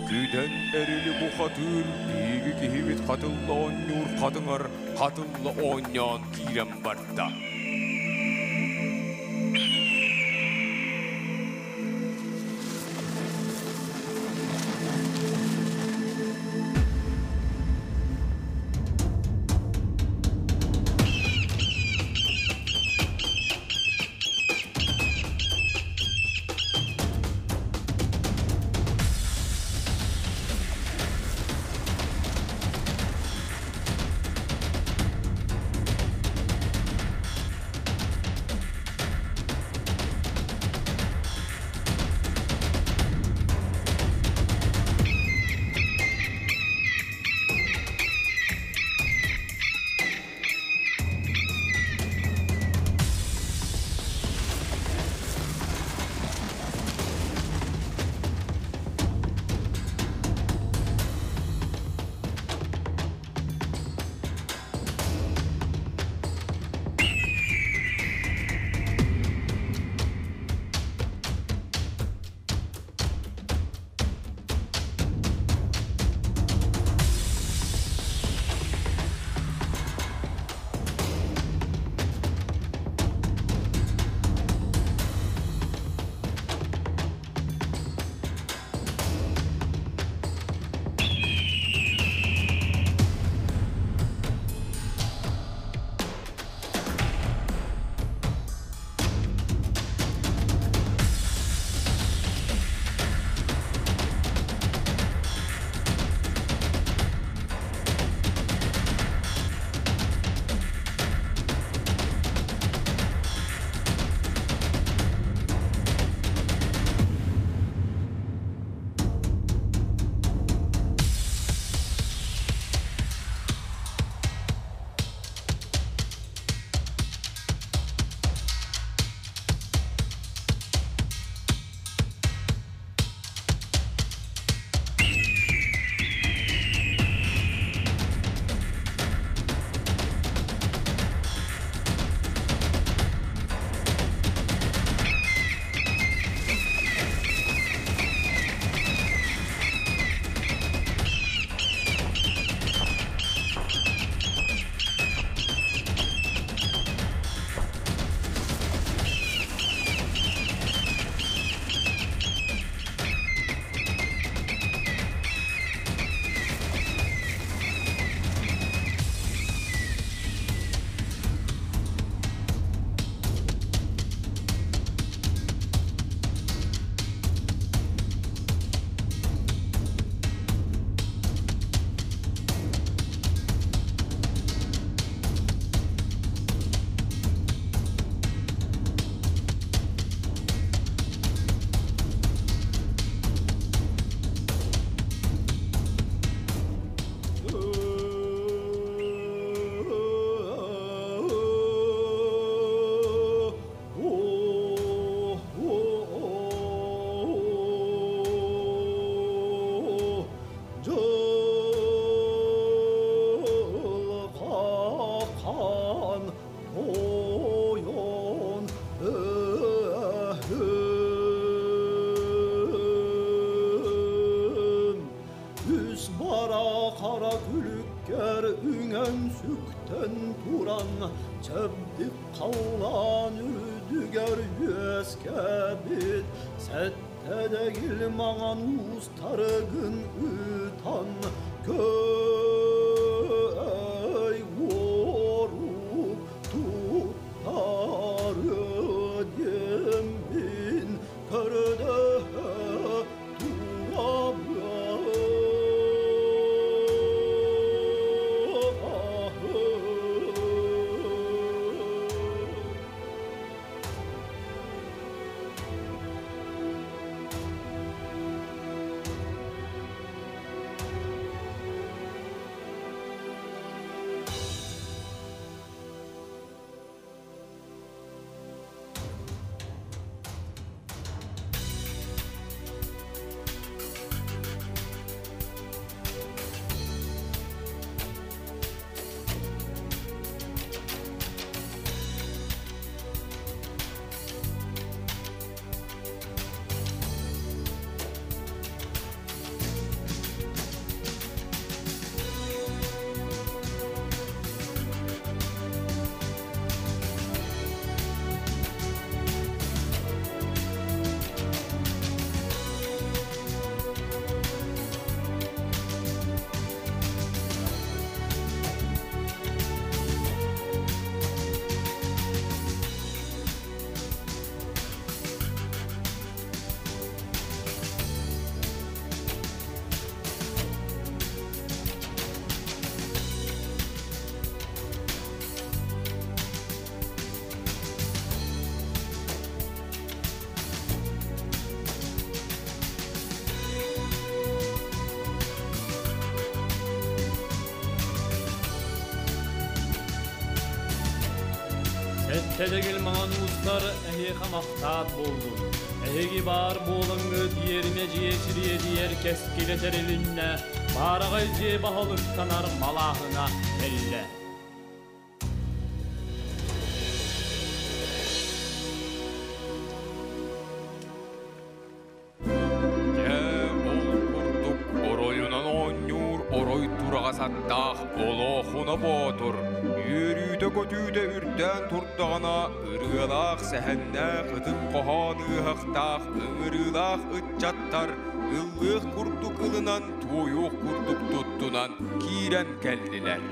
күдэн эрили бухатыыр биһиги киһибит хатылла оонньуур хатыҥар хатылла оонньоон киирэн барда. Көтөн туран, чэбдик халлаан үрдүгэр үөскээбит, сэттэ маҥан уустаргын ыытан, көй уорук туттары диэммин көрдөһө турабын. Сэттэ маҥан уустар эһиэхэ махтаат буоллун. Эһиги баар буолаҥҥыт иэримэ дьиэ сириэдийэр кэскилэ тэрилиннэ, баараҕай дьиэ баһылыктанар малааһына кэллэ. Дьэ, ол курдук оройунан оонньуур орой тураҕас аттаах Олоохуна Боотур үөрүүтэ-көтүүтэ үрдээн турдаҕына, ырыалаах, сэһэннээх, ытык хоһоон ыаһахтаах, ыҥырыылаах ыччаттар ыллыах курдук ылынан, туойуох курдук туттунан киирэн кэллилэр.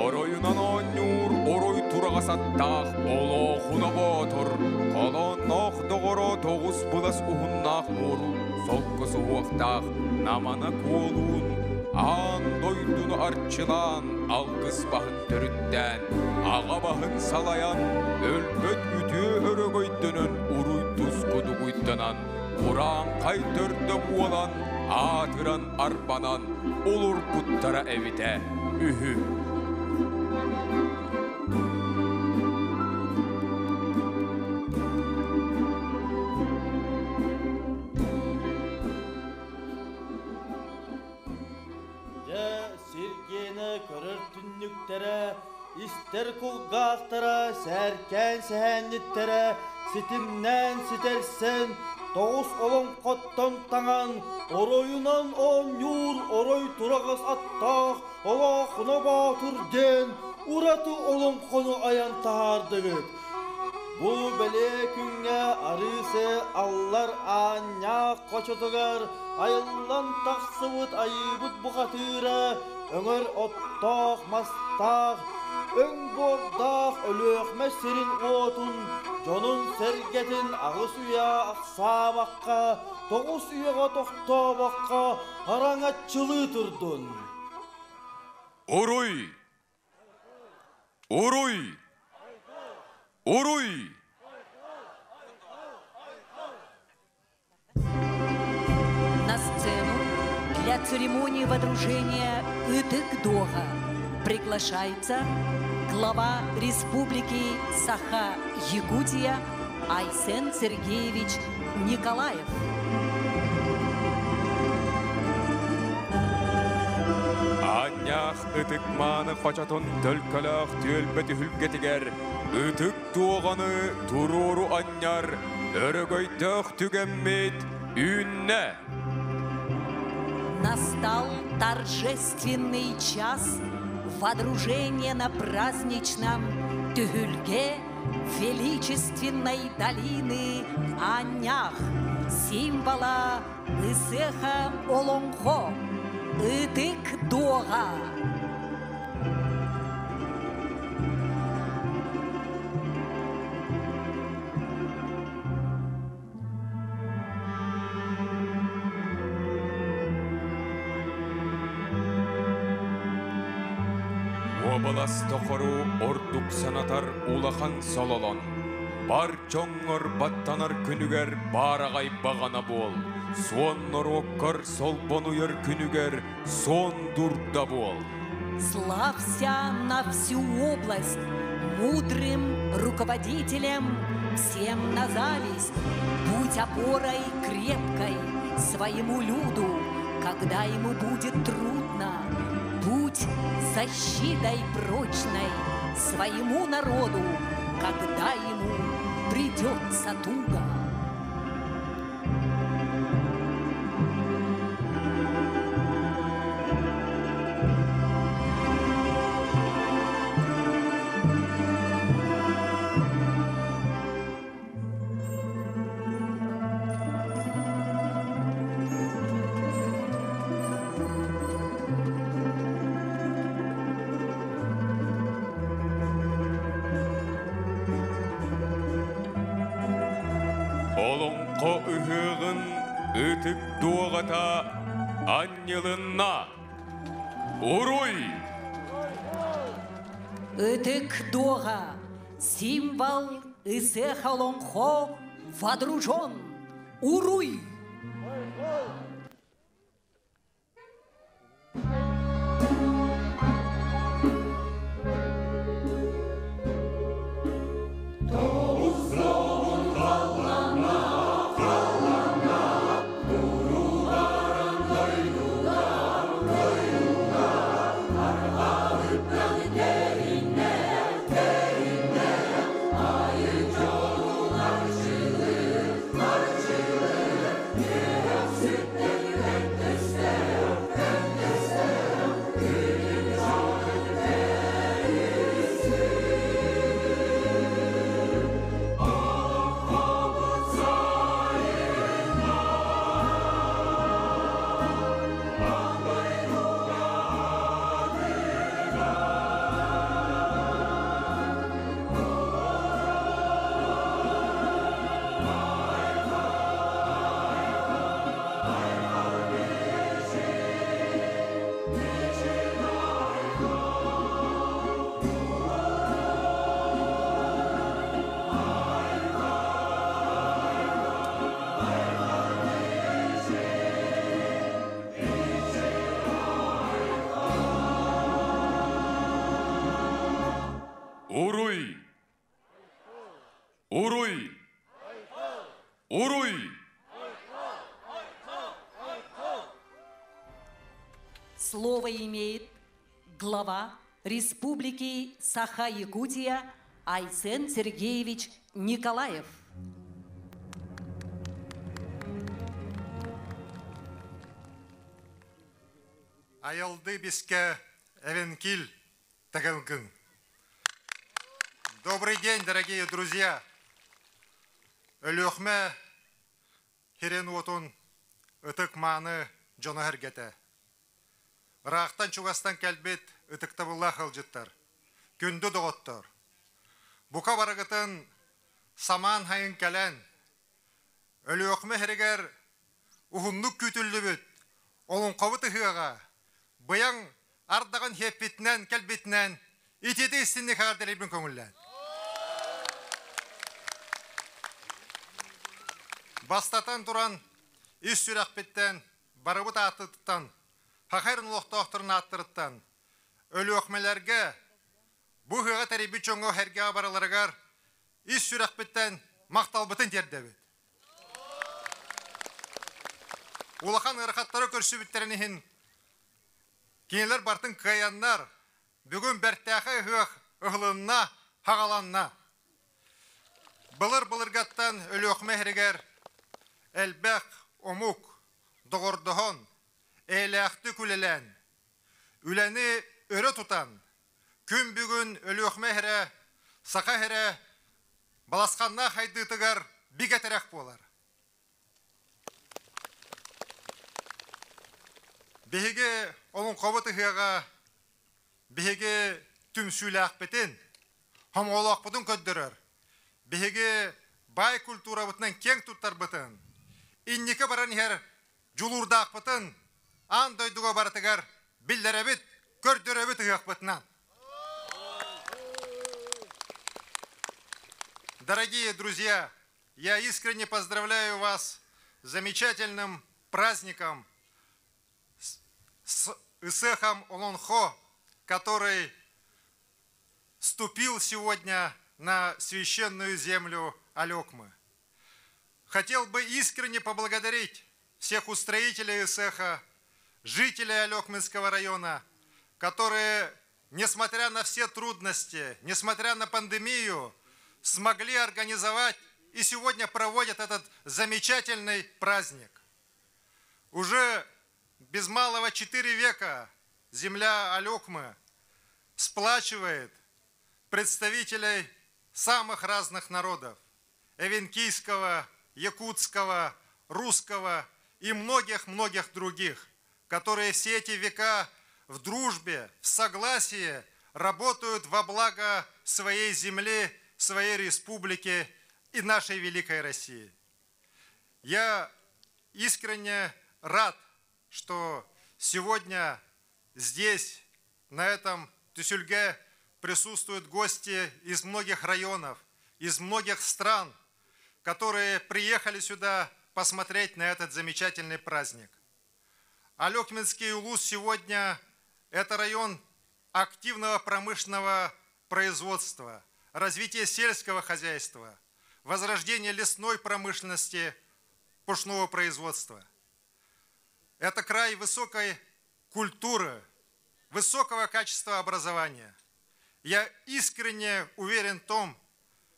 Оройунан оонньуур орой тураҕас аттаах Олоохуна Боотур, холоонноох доҕоро тоҕус былас уһуннаах муору солко суһуохтаах Намана Куолуун аан дойдуну арчылаан, алгыс баһын төрүттээн, аҕа баһын салайан, өлбөт үтүө өрөгөйдөнөн уруй туску дугуйданан, урааҥхай төрдө буолан, аатыран арбанан олорбуттара эбитэ үһү. Дьэ, сиргиэнэ көрөр түннүктэрэ, истэр кулгаахтара, сээркээн сэһээнньиттэрэ ситимнээн ситэрсэн, тоҕус олоҥхоттон таҥан, оройунан оонньуур орой тураҕас аттаах Олоохуна Боотур диэн ураты олоҥхону айан таһаардыгыт. Бу бэлиэ күҥҥэ Арыысы аллар аанньаах хочотугар айыллан тахсыбыт айыыбыт бухатыыра өҥөр оттоох мастаах, өҥ буордаах Өлүөхүмэ сирин уотун, дьонун-сэргэтин аҕыс үйэ ахсаабакка, тоҕус үйэҕэ тохтообокко араҥаччылыы турдун. Уруй! Уруй! Уруй! Для церемонии водружения Ытык-Дога приглашается глава Республики Саха-Якутия Айсен Сергеевич Николаев. Аанньаах ытык мааны хочотун төлкөлөөх түөлбэ түһүлгэтигэр ытык туоҕаны туруору анньар өрөгөйдөөх түгэммит үүннэ! Настал торжественный час водружения на праздничном Тюхюльге величественной долины Аннях, символа Ысыаха Олоҥхо, Ытык Дуоҕа. Уобалас тохору ордук санатар улахан сололон, бар дьоҥҥор баттанар күнүгэр баараҕай баҕана буол, суон норуоккар солбонуйар күнүгэр суон дурда буол. Славься на всю область мудрым руководителем всем на зависть. Будь опорой крепкой своему люду, когда ему будет трудно. Будь защитой прочной своему народу, когда ему придется туго. Олоҥхо ыһыаҕын ытык дуоҕата анньылынна! Уруй! Ытык дуоҕа, символ Ысыах Олоҥхо водружен! Уруй! Уруй! Уруй! Уруй! Слово имеет глава Республики Саха-Якутия Айсен Сергеевич Николаев. Айылды биске Эвенкил Тагалгын. Добрый день, дорогие друзья! Өлүөхүмэ сирин уотун ытык мааны дьоно-сэргэтэ. Ыраахтан чугастан кэлбит ытыктабыллаах ыалдьыттар, күндү доҕоттор! Бука барыгытын самаан сайын кэлэн, Өлүөхүмэ сиригэр уһуннук күүтүллүбүт Олоҥхобут ыһыаҕа быйаҥ ардаҕын сиэппитинэн кэлбитинэн итиитик истинник эҕэрдэлиирбин көҥүллээн. Бастатан туран, ис сүрэхпиттэн барыбыт аатыттан, Саха сирин олохтоохторун ааттарыттан, Өлүөхүмэлэргэ бу ыһыаҕы тэрийбит дьоҥҥо сэргэҕэ барыларыгар ис сүрэхпиттэн махталбытын тиэрдэбит. Улахан ыарахаттары көрсүбүттэрин иһин кинилэр барытын кыайаннар, бүгүн бэртээхэй ыһыах ыһылынна, хаҕаланна. Былыр-былыргаттан Өлүөхүмэ иһигэр элбэх омук доҕордоһон, эйэлээхтик үлэлээн, үлэни өрө тутан, күн бүгүн Өлүөхүмэ иһэрэ, саха иһэрэ баласханнаах хайдыытыгар бигэ тирэх буолар. Биһиги олоҥхобут ыһыаҕа биһиги түмсүүлээхпитин, хомоҕолоохпутун көрдөрөр. Биһиги баай культурабытынан киэҥ туттарбытын, инники баран иһэр дьулуурдаахпытын аан дойдуга барытыгар биллэрэбит, көрдөрөбүт ыһыахпытынан. Дорогие друзья, я искренне поздравляю вас с замечательным праздником, с Ысыахом Олонхо, который ступил сегодня на священную землю Олекмы. Хотел бы искренне поблагодарить всех устроителей Ысыаха, жителей Олекминского района, которые, несмотря на все трудности, несмотря на пандемию, смогли организовать и сегодня проводят этот замечательный праздник. Уже без малого 4 века земля Олекмы сплачивает представителей самых разных народов – эвенкийского, якутского, русского и многих-многих других, которые все эти века в дружбе, в согласии работают во благо своей земли, своей республики и нашей великой России. Я искренне рад, что сегодня здесь, на этом түһүлгэ, присутствуют гости из многих районов, из многих стран, которые приехали сюда посмотреть на этот замечательный праздник. Олекминский улус сегодня – это район активного промышленного производства, развития сельского хозяйства, возрождения лесной промышленности, пушного производства. Это край высокой культуры, высокого качества образования. Я искренне уверен в том,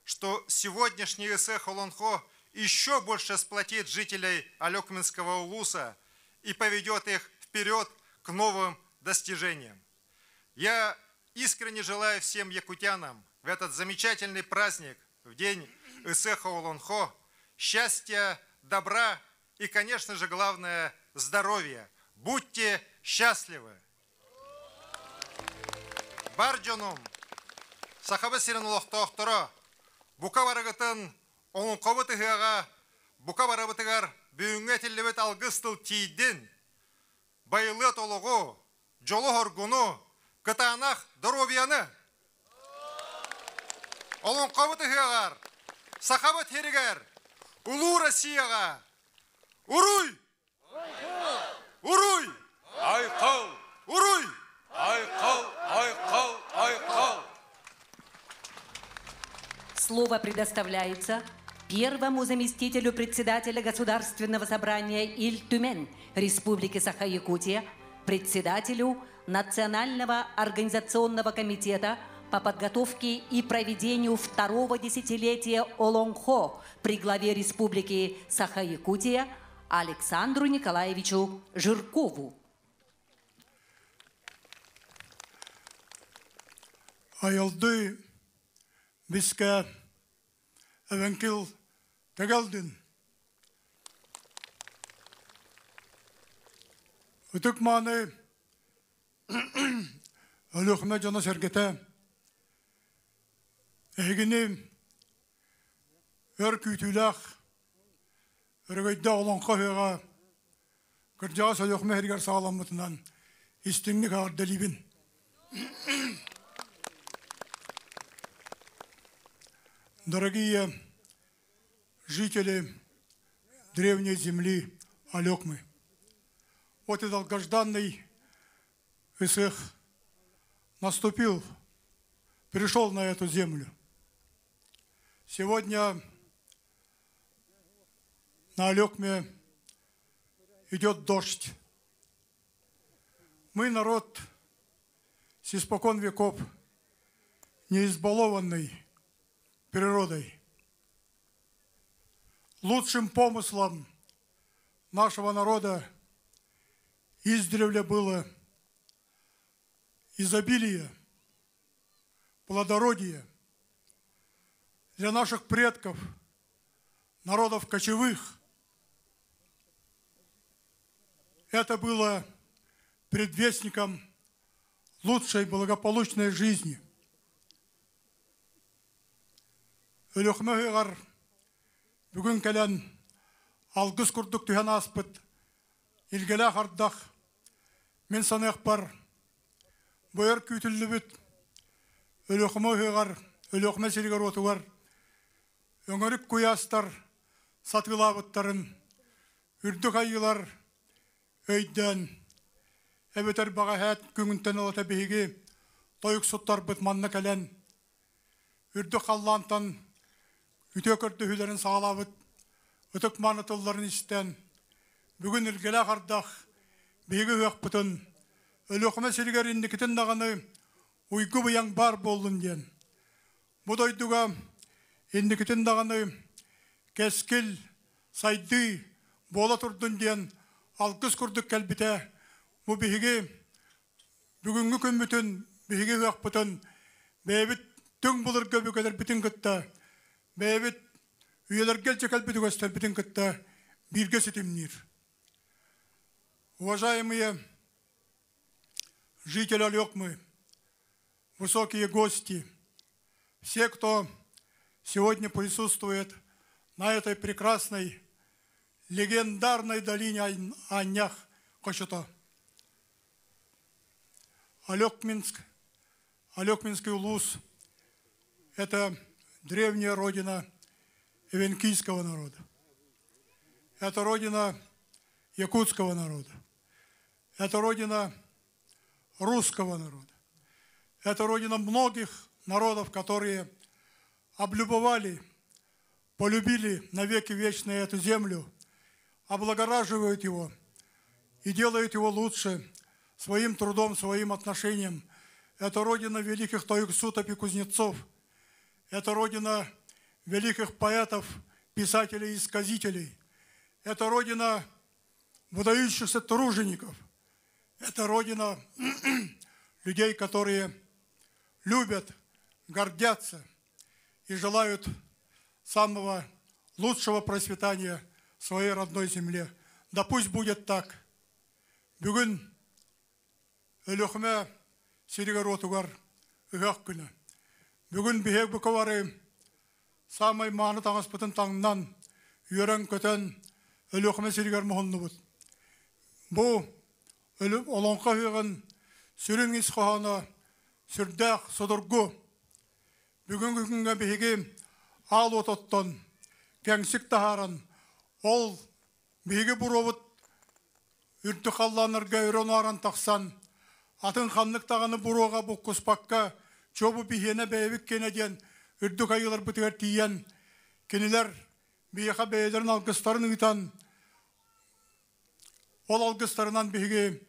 что сегодняшний Ысыах Олонхо еще больше сплотит жителей Олекминского улуса и поведет их вперед к новым достижениям. Я искренне желаю всем якутянам в этот замечательный праздник, в день Ысыаха Олонхо, счастья, добра и, конечно же, главное, здоровья. Будьте счастливы! Бар дьонум, Сахабыт сирин олохтоохторо, бука барыгытын олоҥхобут ыһыаҕа, бука барыбытыгар бүгүҥҥү этиллибит алгыс тыл тиийдин, байылыат олоҕу, дьолу-соргуну, кытаанах доруобуйаны. Олоҥхобут ыһыаҕар, Сахабыт сиригэр, Улуу Россияҕа! Уруй! Уруй! Айхал! Уруй! Айхал! Айхал! Айхал! Слово предоставляется первому заместителю председателя Государственного собрания Ил Түмэн Республики Саха-Якутия, председателю Национального организационного комитета по подготовке и проведению второго десятилетия Олонхо при главе Республики Саха-Якутия Александру Николаевичу Жиркову. Айылды биске эвенкил тегелдин. Ытык мааны Өлүөхүмэ дьоно-сэргэтэ эһигини өр күүтүүлээх өрөгөйдөөх олоҥхо ыһыаҕа кырдьаҕас Өлүөхүмэ сиригэр саҕаламмытынан истиҥник эҕэрдэлиибин. Дорогие жители древней земли Олекмы, Вот и долгожданный Ысыах наступил, пришел на эту землю. Сегодня на Алекме идет дождь. Мы народ с испокон веков не избалованный природой. Лучшим помыслом нашего народа издревле было изобилие, плодородие. Для наших предков, народов кочевых, это было предвестником лучшей благополучной жизни. Өлүөхүмэ ыһыаҕар бүгүн кэлэн алгыс курдук түһэн ааспыт илгэлээх ардах мин саныахпар бу өр күүтүллүбүт Өлүөхүмэ ыһыаҕар Өлүөхүмэ сиригэр-уотугар өҥөрүк куйаастар сатыылаабыттарын үрдүк айыылар өйдөөн эбэтэр бэҕэһээ күҥүнтэн ылата биһиги тойуксуттарбыт манна кэлэн үрдүк халлаантан үтүө көрдөһүүлэрин саҕалаабыт ытык мааны тылларын истэн, бүгүн илгэлээх ардах биһиги ыһыахпытын Өлүөхүмэ сиригэр инникитин даҕаны уйгу-быйаҥ баар буоллун диэн. Бу дойдуга инникитин даҕаны кэскил, сайдыы буола турдун диэн алгыс курдук кэлбитэ. Бу биһиги Бүгүҥҥү күммүтүн биһиги ыһыахпытын бэйэбит түҥ былыргы өбүгэлэрбитин кытта, бэйэбит үйэлэргэ илдьэ кэлбит үгэстэрбитин кытта бииргэ ситимниир. Уважаемые жители Олекмы, высокие гости, все, кто сегодня присутствует на этой прекрасной легендарной долине Аннях Кочото. Алекминск, Алекминский улус – это древняя родина эвенкийского народа. Это родина якутского народа. Это родина русского народа. Это родина многих народов, которые облюбовали, полюбили навеки вечные эту землю, облагораживают его и делают его лучше своим трудом, своим отношением. Это родина великих тойуксутов и кузнецов. Это родина великих поэтов, писателей и сказителей. Это родина выдающихся тружеников. Это родина людей, которые любят, гордятся и желают самого лучшего процветания своей родной земле. Да пусть будет так. Бүгүн Өлүөхүмэ сиригэр-уотугар ыһыах күнэ. Бүгүн биһиги бука бары саамай мааны таҥаспытын таҥнан, үөрэн-көтөн Өлүөхүмэ сиригэр муһуннубут. Бу олоҥхо ыһыаҕын сүрүн ис хоһооно сүрдээх судургу. Бүгүҥҥү күҥҥэ биһиги аал уот оттон, кэҥсик таһааран, ол биһиги буруобут үрдүк халлааннарга өрө унааран тахсан, атын ханнык даҕаны буруоҕа буккуспакка, чуо бу биһиэнэ бэйэбит киэнэ диэн үрдүк айыыларбытыгар тиийэн, кинилэр биһиэхэ бэйэлэрин алгыстарын ыытан, ол алгыстарынан биһиги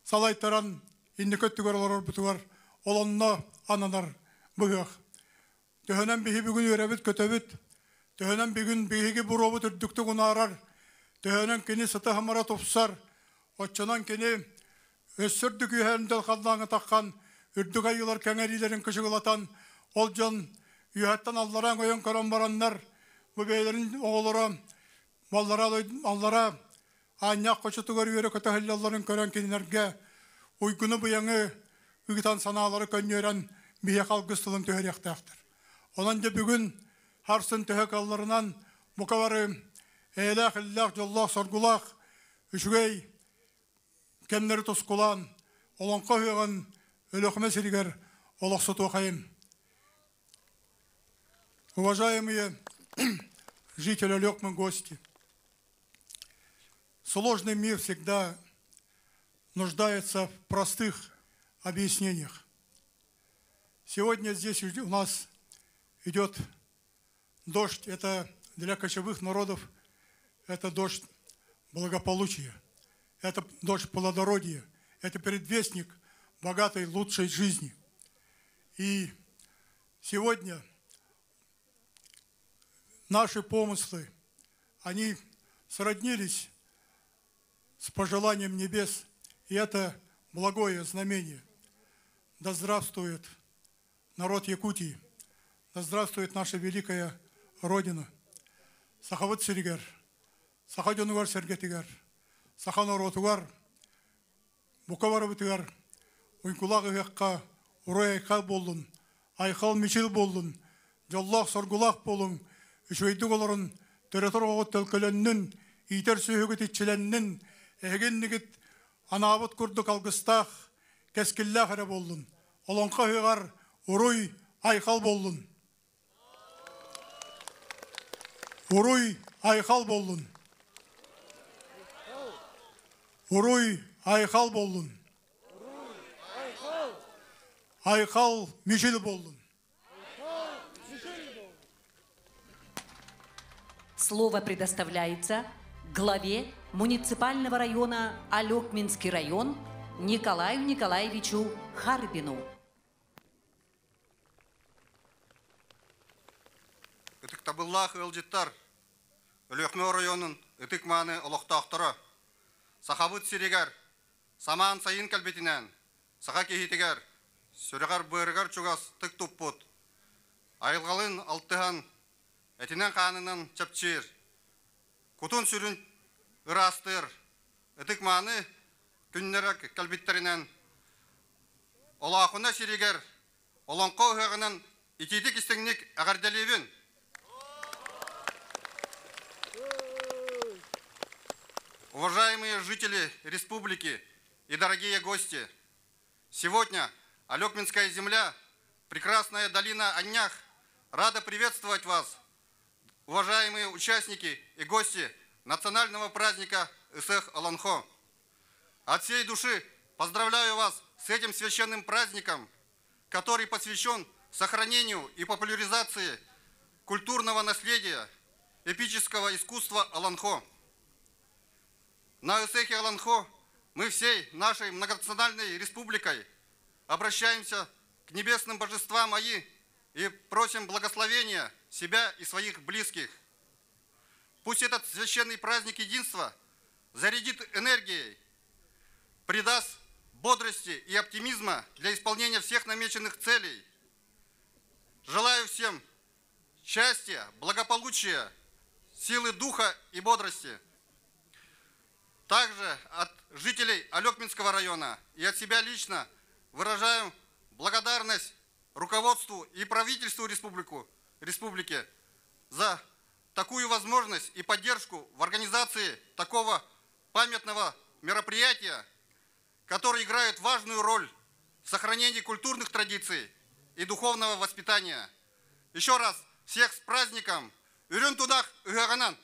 салайтаран инники өттүгэр олорорбутугар ол онно ананар быһыах. Төһөнөн биһи бүгүн үөрэбит-көтөбүт, төһөнөн бүгүн биһиги буруобут үрдүктүк унаарар, төһөнөн кини сыта-сымара тупсар, оччонон кини өссө үрдүк үөһээн халлааҥҥа таххан, үрдүк айыылар кэҥэриилэрин кычыгылатан, ол дьон үөһэттэн аллараа өйөн көрөн бараннар, бу бэйэлэрин оҕолоро маллара аллара аанньаах хочотугар үөрэ-көтө сылдьалларын көрөн кинилэргэ уйгуну-быйаҥы ыытан санаалары көнньүөрэн биһиэхэ алгыс тылын түһэриэхтээхтэр. Онон дьэ бүгүн харсын төһө кыалларынан бука бары эйэлээх, иллээх, дьоллоох, соргулаах үчүгэй кэмнэри тускулаан олоҥхо ыһыаҕын Өлүөхүмэ сиригэр олохсутуохайын. Уважаемые жители Олекмы гости, Сложный мир всегда нуждается в простых объяснениях. Сегодня здесь у нас идет дождь. Это для кочевых народов, это дождь благополучия, это дождь плодородия, это предвестник богатой, лучшей жизни. И сегодня наши помыслы, они сроднились с пожеланием небес, и это благое знамение. Да здравствует народ Якутии, да здравствует наша великая Родина. Сахабыт сиригэр, саха дьонугар сэргэтигэр, саха норуотугар, бука барыбытыгар, уйгулаах ыһыахха уруй-айхал буоллун, айхал-мичил буоллун, дьоллоох соргулаах буолуҥ, үчүгэйдик олорун, төрөтөр оҕоҕут төлкөлөннүн, иитэр сүөһүгүт иччилэннин, эһигиннигит анаабыт курдук алгыстаах, кэскиллээх эрэ буоллун. Олоҥхо ыһыаҕар уруй, айхал буоллун! Уруй, айхал буоллун! Уруй, айхал буоллун! Айхал, мичил буоллун! Слово предоставляется главе муниципального района Алекминский район Николаю Николаевичу Харбину. Ытыктабыллаах ыалдьыттар, Өлүөхүмэ оройуонун ытык-мааны олохтоохторо, Сахабыт сиригэр самаан сайын кэлбитинэн, саха киһитигэр сүрэҕэр-быарыгар чугас тык туппут, айылҕалыын алтыһан, этинэн-хаанынан чэпчиир, кутун-сүрүн ыраастыыр ытык-мааны күннэрэ кэлбиттэринэн Олоохуна сиригэр Олоҥхо ыһыаҕынан итиитик истиҥник эҕэрдэлиибин! Уважаемые жители республики и дорогие гости, сегодня Алекминская земля, прекрасная долина Аннях, рада приветствовать вас, уважаемые участники и гости национального праздника Ысыах Олонхо. От всей души поздравляю вас с этим священным праздником, который посвящен сохранению и популяризации культурного наследия эпического искусства Олонхо. На Ысыахе Олонхо мы всей нашей многонациональной республикой обращаемся к небесным божествам Аи и просим благословения себя и своих близких. Пусть этот священный праздник единства зарядит энергией, придаст бодрости и оптимизма для исполнения всех намеченных целей. Желаю всем счастья, благополучия, силы духа и бодрости. Также от жителей Алекминского района и от себя лично выражаем благодарность руководству и правительству республику, республики за такую возможность и поддержку в организации такого памятного мероприятия, которое играет важную роль в сохранении культурных традиций и духовного воспитания. Еще раз всех с праздником! Үрүҥ Тунах ыһыаҕынан!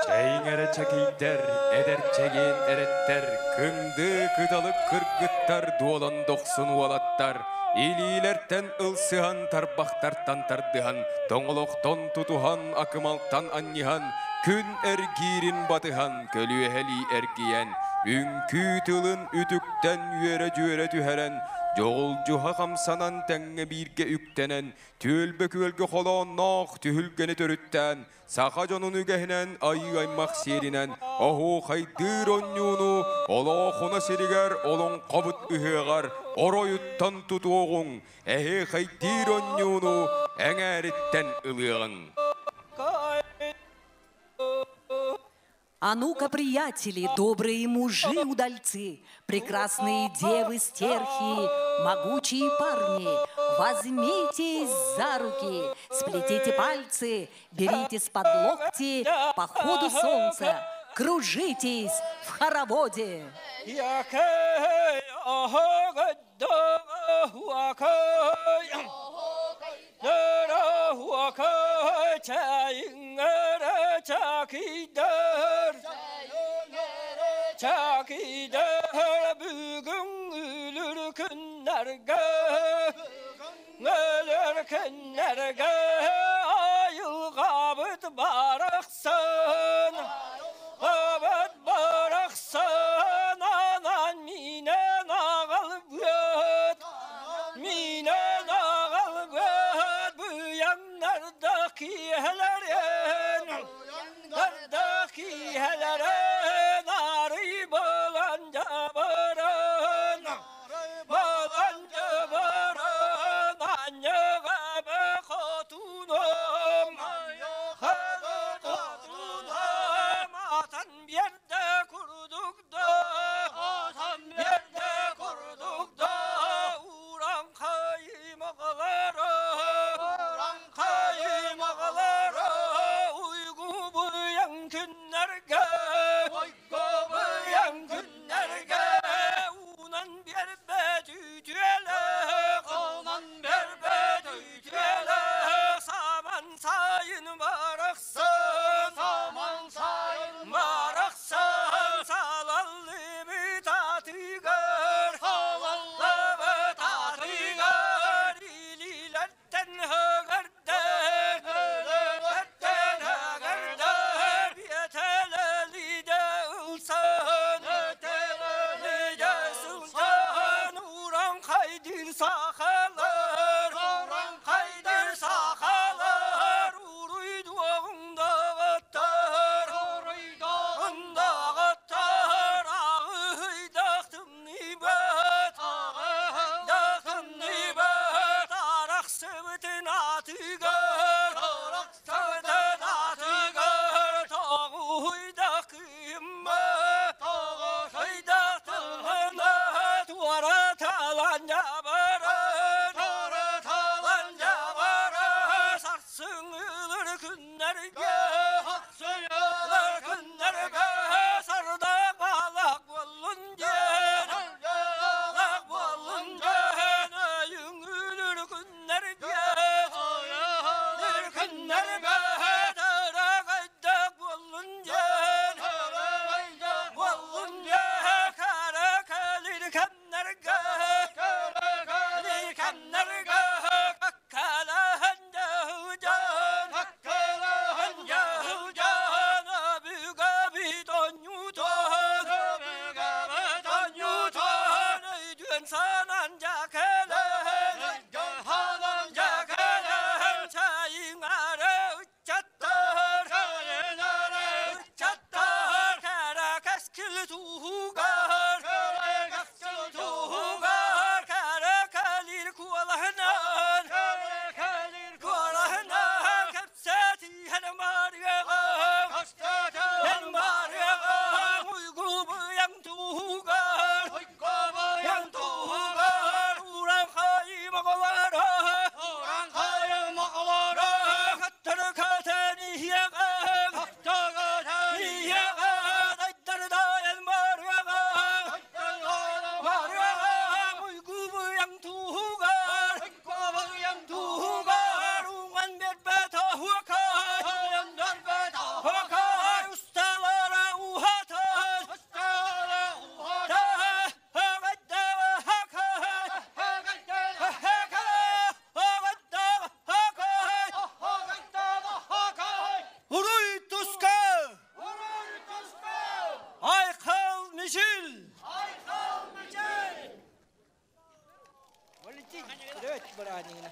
Чэйиҥ эрэ чэкийдэр, эдэр чэгиэн эрэттэр, кындыы кыталык кыргыттар, дуолан дохсун уолаттар, илиилэртэн ылсыһан, тарбахтартан тардыһан, тоҥолохтон тутуһан, акымалтан анньыһан, күн эргиирин батыһан, көлүөһэлии эргийэн, үҥкүү тылын үтүктэн үөрэ-дьүөрэ түһэрэн, дьоҕулдьуһа хамсанан тэҥҥэ бииргэ үктэнэн, түөлбэ күөлгэ холоонноох түһүлгэни төрүттээн, саха дьонун үгэһинэн айыы аймах сиэринэн оһуохайдыыр онньууну Олоохуна сиригэр олоҥхобут ыһыаҕар оройуттан тутуоҕуҥ, эһиэхэйдиир онньууну эҥээриттэн ылыаҕыҥ. А ну-ка, приятели, добрые мужи-удальцы, прекрасные девы-стерхи, могучие парни, возьмитесь за руки, сплетите пальцы, беритесь под локти по ходу солнца, кружитесь в хороводе. Валентин, привет, братнина.